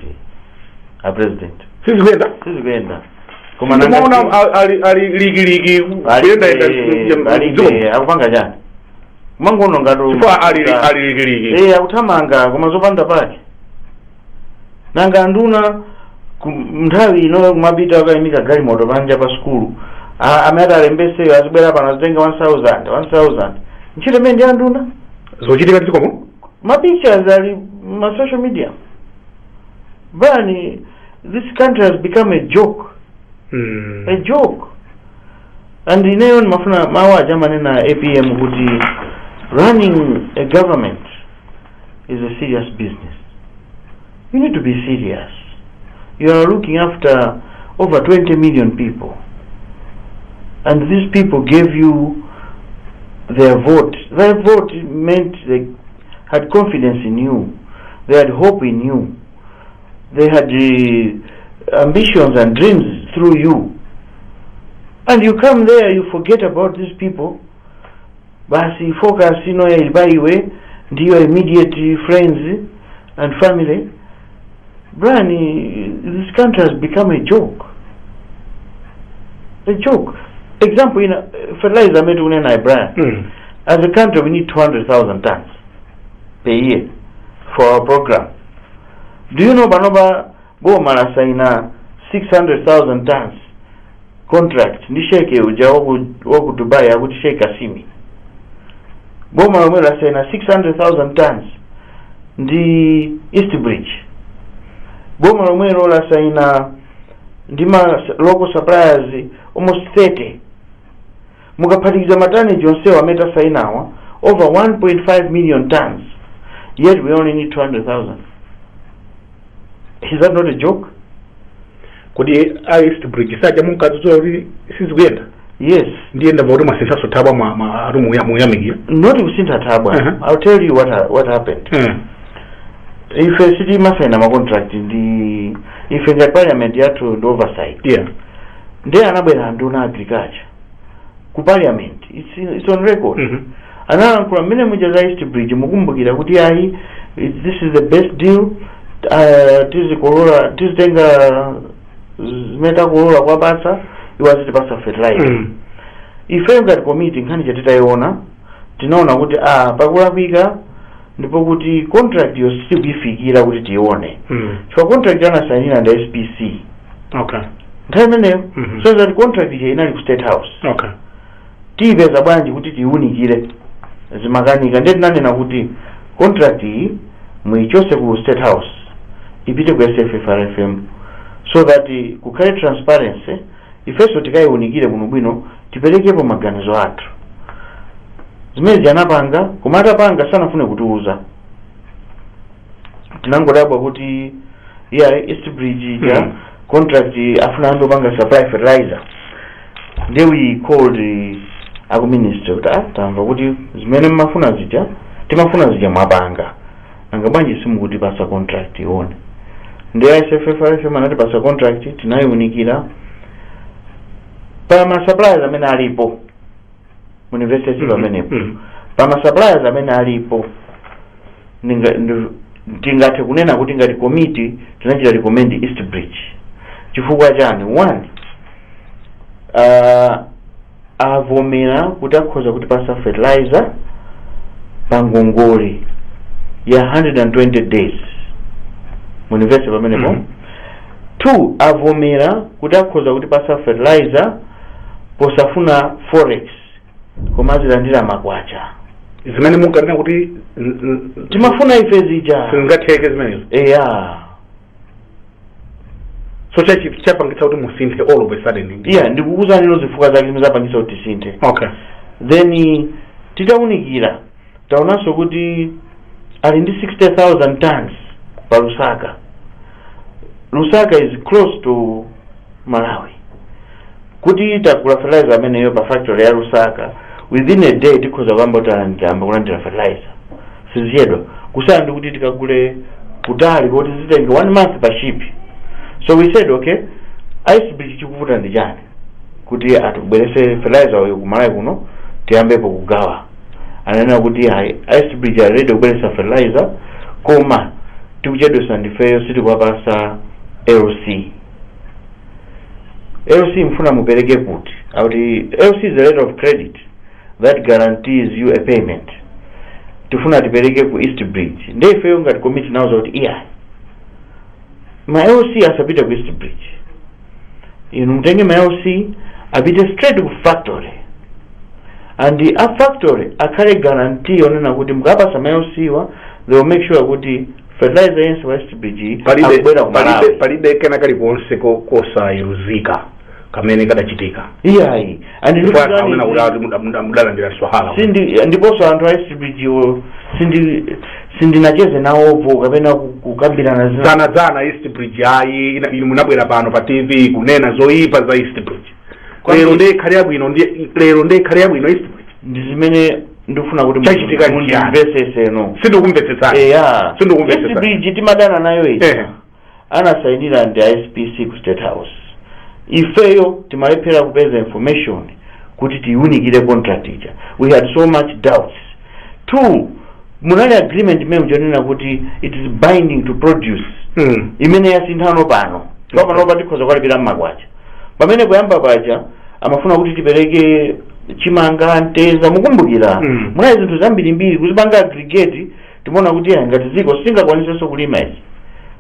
F: a president.
B: Sizikuyenda.
F: Sizikuyenda, koma
B: Ndimaona ali likiliki kuyendayenda.
F: Alibe akupanga chani, mangono ngati
B: Chifukwa ali likiliki.
F: Eh, akuthamanga koma zopanda pake. Nanga anduna nthawi ino kumapita akayimika galimoto panja pa sukulu, amene alembeseyo azibwera pano azitenga 1000 1000. Ntchito imene ndi anduna?
B: Zochitika dzikomo.
F: Ma pictures ali ma social media. Bani, this country has become a joke, a joke. And ineyo ndimafuna mawu aja amanena APM kuti running a government is a serious business. You need to be serious. You are looking after over 20 million people, and these people gave you their vote. Their vote meant they had confidence in you, they had hope in you, they had ambitions and dreams through you. And you come there, you forget about these people. Basi, focus ino ili pa iwe ndiyo immediate friends and family. Brian, this country has become a joke, a joke. Example ina, fertilizer amene tikunena, Brian, as a country we need 200,000 tons per year for our program. Do you know panopa boma lasaina 600,000 tons contract ndi sheikh uja waku Dubai, akuti Sheikh Kasimi? Boma lomwe lasaina 600,000 tons ndi East Bridge. Boma lomwelo lasaina ndi ma local suppliers almost 30. Mukaphatikiza ma tonnage onsewo amene tasainawa, over 1.5 million tons, yet we only need 200,000. Is that not a joke?
B: Kodi a East Bridge saja munkadzudzula kuti sizikuyenda?
F: Yes.
B: Ndiye ndamva kuti mwasinthanso thabwa, atu muyamikira.
F: Not kusintha thabwa. I'll tell you what happened. Ife sitimasaina ma contract ndi ife ngati parliament yathu ndi oversight. Ndiye anabwera anduna agriculture ku parliament. It's on record. Analankhula mmene muja za East Bridge, mukumbukira, kuti ayi, this is the best deal, tizikolola, tizitenga zimene takolola kwapatsa iwo, azitipasa fertilizer. Ifeyo ngati committee, nkhani chatitayiona, tinaona kuti ah, pakulakwika, ndipo kuti contract yo sikuifikira kuti tiione, chifukwa contract anasayinira ndi SPC nthawi imeneyo. So that contract ija inali ku State House. Tiyipeza bwanji kuti tiyiunikire? Zimakanika. Ndiye tinanena kuti contract iyi muyichose ku State House, ipite ku SFFRFM, so that kukhale transparency, ifenso tikayiunikire bwinobwino, tiperekepo maganizo athu. Zimene anapanga, koma atapanga sanafune kutiuza. Tinangodabwa kuti yeah, East Bridge ija contract afuna andopanga supply fertilizer. Ndiye we called aku ministry kuti ah, tamva kuti zimene mmafuna zija Timafuna zija mwapanga, nanga bwanji simukutipasa contract ione? Ndi SFFRFM anatipasa contract, tinayiunikira pa ma suppliers amene alipo university pamenepo. Pa ma suppliers amene alipo, tingathe kunena kuti ngati committee tinachita recommend East Bridge. Chifukwa chani? One, avomera kuti akhoza kutipasa fertilizer pa ngongole ya 120 days university pamenepo. Two, avomera kuti akhoza kutipasa fertilizer posafuna forex, koma azilandira makwacha.
B: Zimene munkanena kuti
F: Timafuna ife zija.
B: Sizingatheke zimenezo.
F: Eya.
B: So chapangitsa kuti musinthe all of a sudden?
F: Iya, ndikukuuzani zifukwa zake zimene zapangitsa kuti tisinthe. Then titaunikira, taonanso kuti ali ndi 60,000 tons pa Lusaka. Lusaka is close to Malawi. Kuti tagula fertilizer ameneyo pa factory ya Lusaka, within a day tikhoza kuyamba kuti ayamba kulandira fertilizer, siziyedwa kusala ndi kuti tikagule kutali kuti zitenge one month pa ship. So we said, okay, Eastbridge chikuvuta ndi chani kuti atibwerese fertilizer uyu ku Malawi kuno, tiyambepo kugawa? Ananena kuti hayi, Eastbridge ali ready kubweresa fertilizer, koma tikuchedwesa ndifeyo, sitikuwapasa LC. LC mfuna mupereke kuti? Akuti LC is a letter of credit that guarantees you a payment. Tifuna tipereke ku East Bridge. Ndiye ifeyo ngati committee nauza kuti iya, ma LC asapite ku East Bridge, inu mutenge ma LC apite straight ku factory, and a factory akhale guarantee yonena kuti mukapasa ma LC wa, they will make sure kuti fertilizer yense wa East Bridge
B: Palibe
F: akubwera ku
B: palibe
F: Malawi.
B: Palibe kena kalikonse kosayeruzika kamene kadachitika?
F: Iyayi, and
B: Chifukwa akunena kuti ati mudalandira swahala.
F: Sindi, ndiponso anthu a East Bridge wo sindinacheze nawopo kapena kukambirana zina.
B: Zana zana East Bridge ayi, inu munabwera pano pa TV kunena zoyipa za East Bridge. Lero ndiye ikhale yabwino, ndiye lero ndiye ikhale yabwino East Bridge?
F: Ndi zimene ndikufuna kuti
B: Chachitika nchiyani?
F: mundimveseseno.
B: Sindikumvetsetsani.
F: Eya.
B: Sindikumvetsetsani.
F: East Bridge timadana nayo ija. Anasayinira ndi SPC ku State House. Ifeyo timalephera kupeza information kuti tiyiunikire contract ija. We had so much doubts. Two, munali agreement imene muchonena kuti it is binding to produce, imene yasinthano pano. Panopa tikhoza kukalipira mmakwacha, pamene kuyamba paja amafuna kuti tipereke chimanga, mteza, mukumbukira? Munali zinthu zambirimbiri kuzipanga aggregate. Timaona kuti ayi, ngati dziko singakwanisenso kulima izi,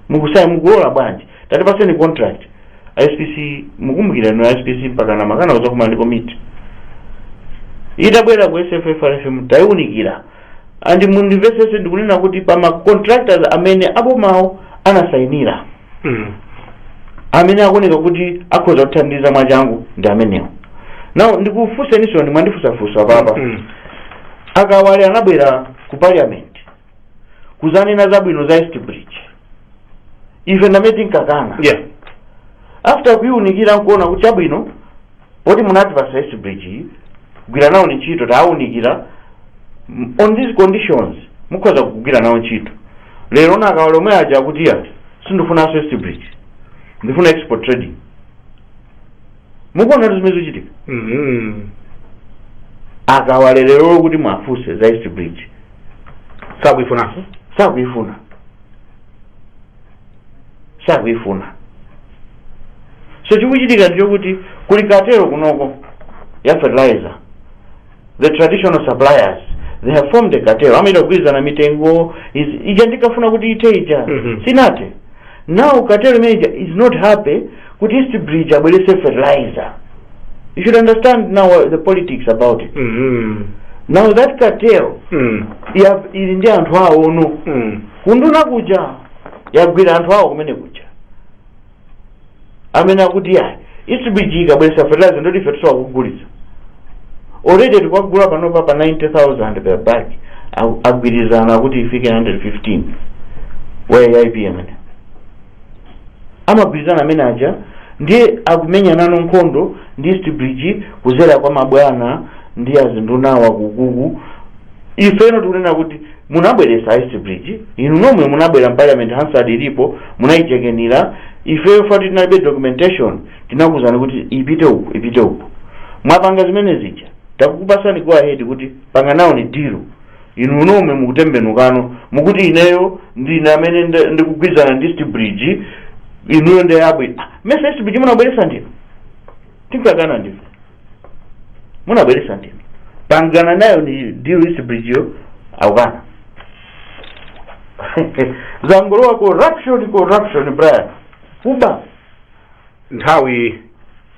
F: mukusaya mukulola bwanji? Tatipaseni contract. SPC, mukumbukira no SPC mpaka na makana uzakumana ndi committee. Itabwera ku SFFRFM tayiunikira, and mundimvesese, ndikunena kuti pa ma contractors amene abomawo anasayinira, amene akuoneka kuti akhoza kuthandiza mwachangu ndi amenewo. Now ndikufunseninso, mwandifunsafunsa papa. Akawale anabwera ku parliament kuzanena zabwino za East Bridge, ife ndamene tinkakana. After kuyiunikira nkuona kuti chabwino, poti munatipasa East Bridge iyi, gwira nawo ni ntchito, taawunikira, on these conditions mukhoza kugwira nawo ntchito. Lero na akawale omwe aja akuti ya, sindifunanso East Bridge, ndifuna Export Trading. Mukuona kuti zimene zikuchitika? Akawale lero kuti mwafunse za East Bridge,
B: Sakuifunanso.
F: Sakuifuna, sakuifuna. So chikuchitika ndichokuti kuli cartel kunoko ya fertilizer. The traditional suppliers, they have formed a cartel, amaita kugwirizana mitengo. Ija ndikafuna kuti ite ija, sinate. Now cartel manager is not happy kuti East Bridge abwerese fertilizer. You should understand now the politics about it. Now that cartel ili ndi anthu awo ono kunduna kuja, yagwira anthu awo kumene kuja amene akuti yayi, East Bridge ikabweresa fertilizer ndoti ife tisowa kugulitsa. Already tikwagula panopa pa 90,000 per bag, agwirizana kuti ifike 115. Wa AIP amene amagwirizana amene aja ndiye akumenya nano nkhondo ndi East Bridge kuzera kwa mabwana ndi azindunawa kukuku. Ifeno tikunena kuti munabweresa East Bridge, inu nomwe munabwera m'parliament, Hansard ilipo, munayichekenera. Ifeyo fati tinalibe documentation, tinakuzani kuti ipite uku, ipite uku. Mwapanga zimene zija, takukupasani go ahead kuti panga nawo ni deal. Inu nomwe mukutembenukano, mukuti ineyo ndine amene ndikugwirizana ndi East Bridge, inuyo ndi yabwino. Ah, mesa East Bridge munabweresa ndinu? Tinkakana ndife, munabweresa ndinu. Pangana nayo ni deal East Bridge yo, aukana. Zangolowa corruption, corruption, Brian, kuba.
B: Nthawi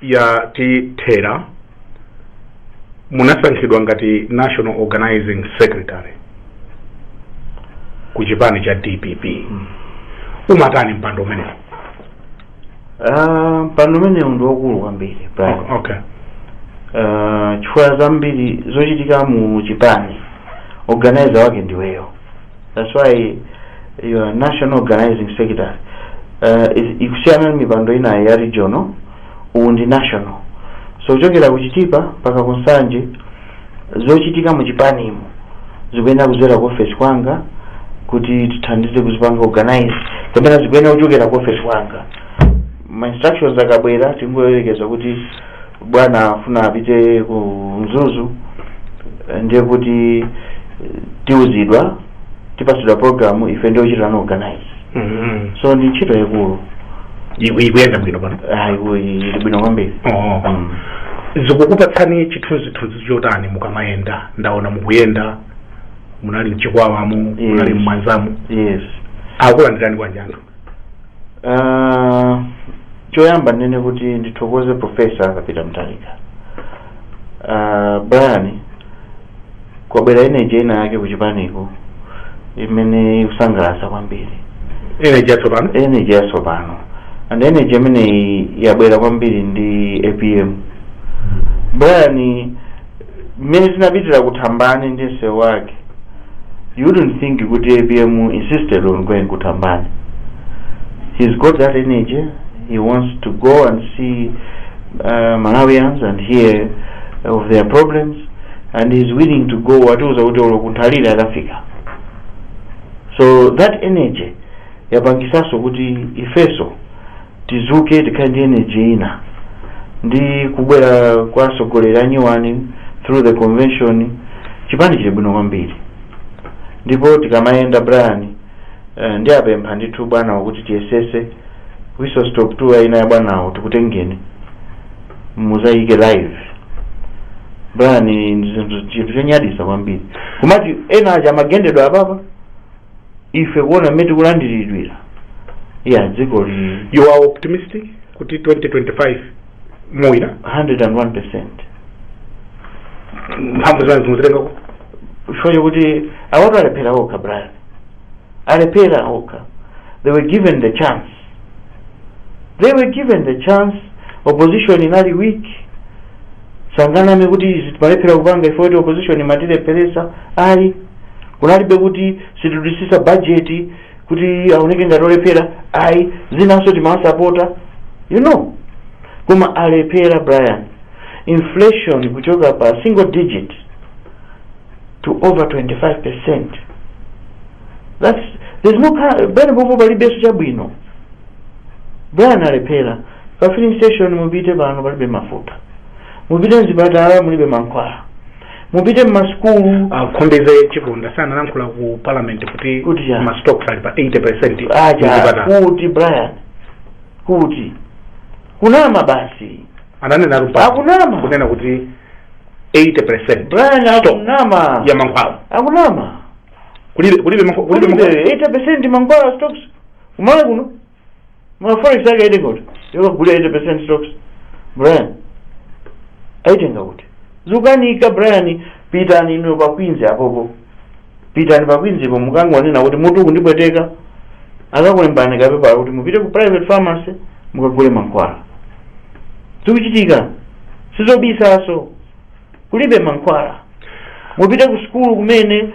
B: ya tithera. Munasankhidwa ngati national organizing secretary ku chipani cha DPP. Umatani mpando umenewu?
F: Ah, mpando umenewu ndi wakulu kwambiri, Brian. Chifukwa zambiri zochitika mu chipani, organizer wake ndiweyo. That's why you are national organizing secretary. Ikusiyana ndi mipando ina ya regional, uwu ndi national. So kuchokera kuchitipa mpaka kunsanje, zochitika mu chipanimo zikuyenera kudzera ku office kwanga kuti tithandize kuzipanga organize, kapena zikuyenera kuchokera ku office kwanga. Ma instructions akabwera, tingoyerekeza kuti bwana afuna apite ku Mzuzu, ndiye kuti tiuzidwa, tipasidwa program, ife ndiyo chitana organize. So ndi ntchito yaikulu.
B: Ikuyenda bwino pano?
F: Ayi, ili bwino kwambiri.
B: Oh. Zikukupatsani chithunzithunzi chotani mukamayenda? Ndaona mukuyenda, munali mchikwawamu, munali mmwanzamu.
F: Yes.
B: Akulandirani bwanji anthu?
F: Choyamba ndinene kuti ndithokoze Professor Peter Mutharika. Brian, kwabwera energy ina yake kuchipaniko imene ikusangalatsa kwambiri.
B: Energy yatsopano?
F: Energy yatsopano, and energy imeneyi yabwera kwambiri ndi APM. Brian, mmene tinapitira kuthambani ndi msewu wake, you wouldn't think kuti APM insisted on going kuthambani. He's got that energy. He wants to go and see Malawians and hear of their problems, and he's willing to go. Watiuza kuti olo kunthalire akafika. So that energy yapangisanso kuti ifeso tizuke, tikhale ndi energy ina ndi kubwera kwa atsogoleri anyuwani through the convention. Chipani chili bwino kwambiri, ndipo tikamayenda, Brian, ndi apempha ndithu bwana wakuti tiyesese whistle stop tour ina ya bwanawo, tikutengeni muzayike live. Brian, ndi chinthu chonyadisa kwambiri kumati ena aja amagendedwa apapa, ife kuona mmene tikulandiridwira ya dziko li.
B: You are optimistic kuti 2025 muwina?
F: 101%.
B: Mphamvu zimene zimuzitengako?
F: Chifukwa chokuti awatu alephera okha, Brian, alephera okha. They were given the chance, they were given the chance. Opposition inali weak. Sanganame kuti izi timalephera kupanga ife kuti opposition imatilepheresa, ayi. Kunalibe kuti situdisisa budget kuti aoneke ngati olephera, ayi. Zinanso timawasapota, koma alephera, Brian. Inflation kuchoka pa single digit to over 25%, that's there's no pene popo palibenso chabwino, Brian. Alephera. Pa filling station mupite pano, palibe mafuta. Mupite mzipatala, mulibe mankhwala. Mupite mmasukulu.
B: Khumbize Chiponda sanalankhula ku parliament kuti
F: Kuti cha?
B: Ma stocks ali pa 80%
F: aja
B: mzipatala.
F: Kuti, Brian? Kuti kunama basi.
B: Ananena rupa
F: Akunama.
B: kunena kuti 80%
F: Brian,
B: stock
F: akunama.
B: ya mankhwala.
F: Akunama.
B: Kulibe
F: kulibe
B: mankhwala.
F: 80% mankhwala stocks kumale kuno, ma forex ake aitenga kuti yokagulira 80% stocks, Brian? Aitenga kuti? Zukanika, Brian. Pitani ino pa Queens apopo, pitani pa Queens po, mukangonena kuti mutu kundipweteka, akakulembani kapepala kuti mupite ku private pharmacy mukagule mankhwala. Zikuchitika, sizobisaso. Kulibe mankhwala. Mupite ku sukulu kumene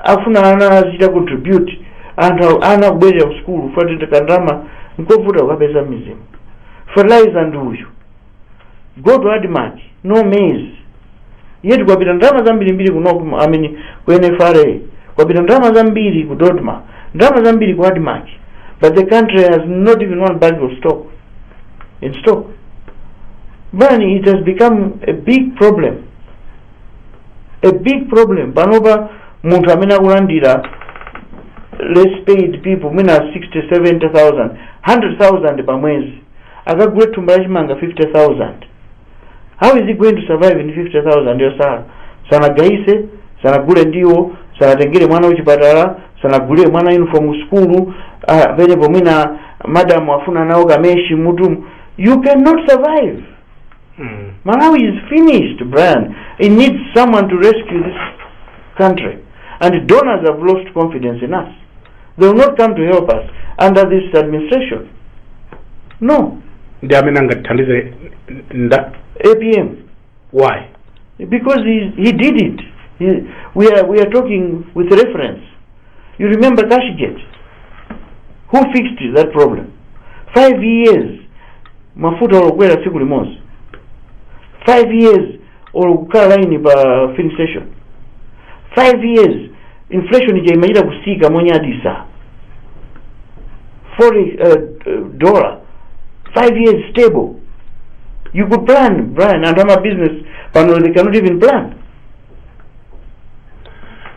F: afuna ana azichita contribute, anthu ana akubwerera ku sukulu fati kandalama nkovuta kukapeza mizimu. Fertilizer ndi uyu. Go to ADMARC, no maize. Yet kwapita ndalama zambirimbiri kunoku, I mean, ku NFRA kwapita ndalama zambiri, ku DoDMA ndalama zambiri, ku ADMARC, but the country has not even one bag of stock in stock. Brian, it has become a big problem, a big problem. Panopa munthu amene akulandira, less paid people, mwina 60, 70,000, 100,000 pa mwezi, akagule thumba la chimanga 50,000, how is he going to survive in 50,000 yosala? Sanagayise, sanagule ndiwo, sanatengere mwana kuchipatala, sanagulire mwana uniform sukulu, penepo mwina madamu afuna nawo kameshi mutu. You cannot survive. Malawi is finished, Brian. It needs someone to rescue this country. And donors have lost confidence in us. They will not come to help us under this administration. No.
B: Ndi amene angatithandize nda?
F: APM.
B: Why?
F: Because he did it. We are talking with reference. You remember Cashgate? Who fixed that problem? 5 years, mafuta olokwera tsiku limodzi. 5 years, olokukhala line pa filling station. 5 years, inflation ija imachita kusika monyadisa. Forex, dollar, 5 years stable. You could plan, Brian, and I'm a business pano, they cannot even plan.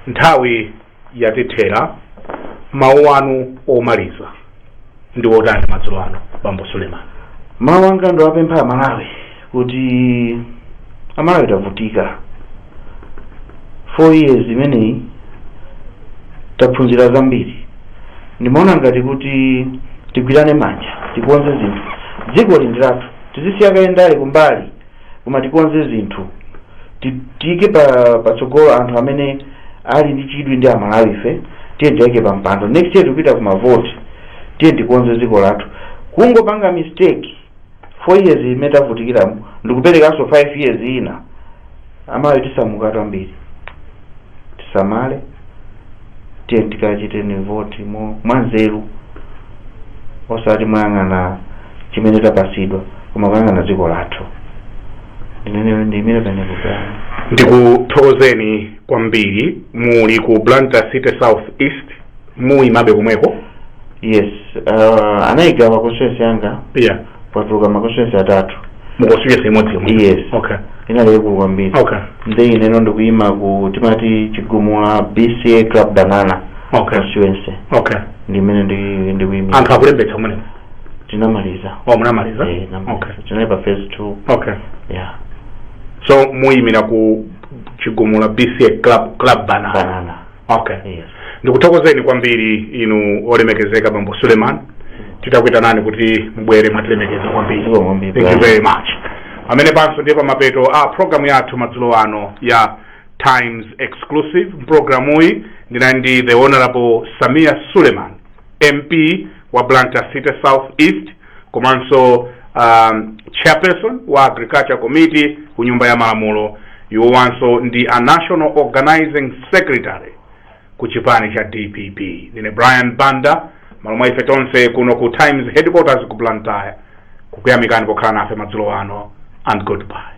B: Nthawi yatithera. Mawu anu omaliza ndi otani madzulo ano, Bambo Suleiman?
F: Mawu anga ndo apempha Amalawi kuti Amalawi tavutika 4 years imeneyi, taphunzira zambiri. Ndimaona ngati kuti tigwirane manja, tikonze zinthu. Dziko ndi lathu, tizisiya kayendale kumbali, koma tikonze zinthu. Tiyike pa patsogolo anthu amene ali ndi chidwi ndi Amalawi. Ife tiye tiyike pa mpando. Next year tikupita ku mavoti. Tiye tikonze dziko lathu. Kungopanga mistake 4 years imene tavutikiramo, ndikuperekanso 5 years ina, Amalawi tisamuka tambiri. Tisamale, tiye tikachiteni voti mwanzeru, osati moyang'ana chimene tapasidwa, koma kuyang'ana dziko lathu. Ndinene ndimire penepo pano.
B: Ndikuthokozeni kwambiri. Muli ku Blantyre City South East, muyimabe komweko?
F: Yes, anayigawa constituency yanga. Kwatuluka ma constituency atatu.
B: Mu constituency imodzi yomwe?
F: Yes. Inali yaikulu kwambiri. Nde ineno ndikuyima ku, timati, Chigumula BCA Club Banana constituency. Ndimene ndikuyimira.
B: Anthu akulembetsa kumeneko?
F: Tinamaliza.
B: Oh, munamaliza?
F: Eh, namaliza. Tinali pa phase 2. Yeah.
B: So muyimira ku Chigumula BCA Club Banana?
F: Banana. Yes.
B: Ndikuthokozeni kwambiri inu olemekezeka Bambo Suleiman. Titakuitanani kuti mubwere, mwatilemekeza kwambiri.
F: Zikomo kwambiri,
B: Thank you
F: Brian.
B: very much. Amene panso ndiye pamapeto a programu yathu madzulo ano ya Times Exclusive. Mpulogalamuyi ndinali ndi the Honorable Samia Suleiman, MP wa Blantyre City South East, komanso chairperson wa Agriculture Committee ku Nyumba ya Malamulo. Iwowanso ndi a national organizing secretary ku chipani cha DPP. Ndine Brian Banda, malo mwa ife tonse kuno ku Times headquarters ku Blantyre, kukuyamikani pokhala nafe madzulo ano, and goodbye.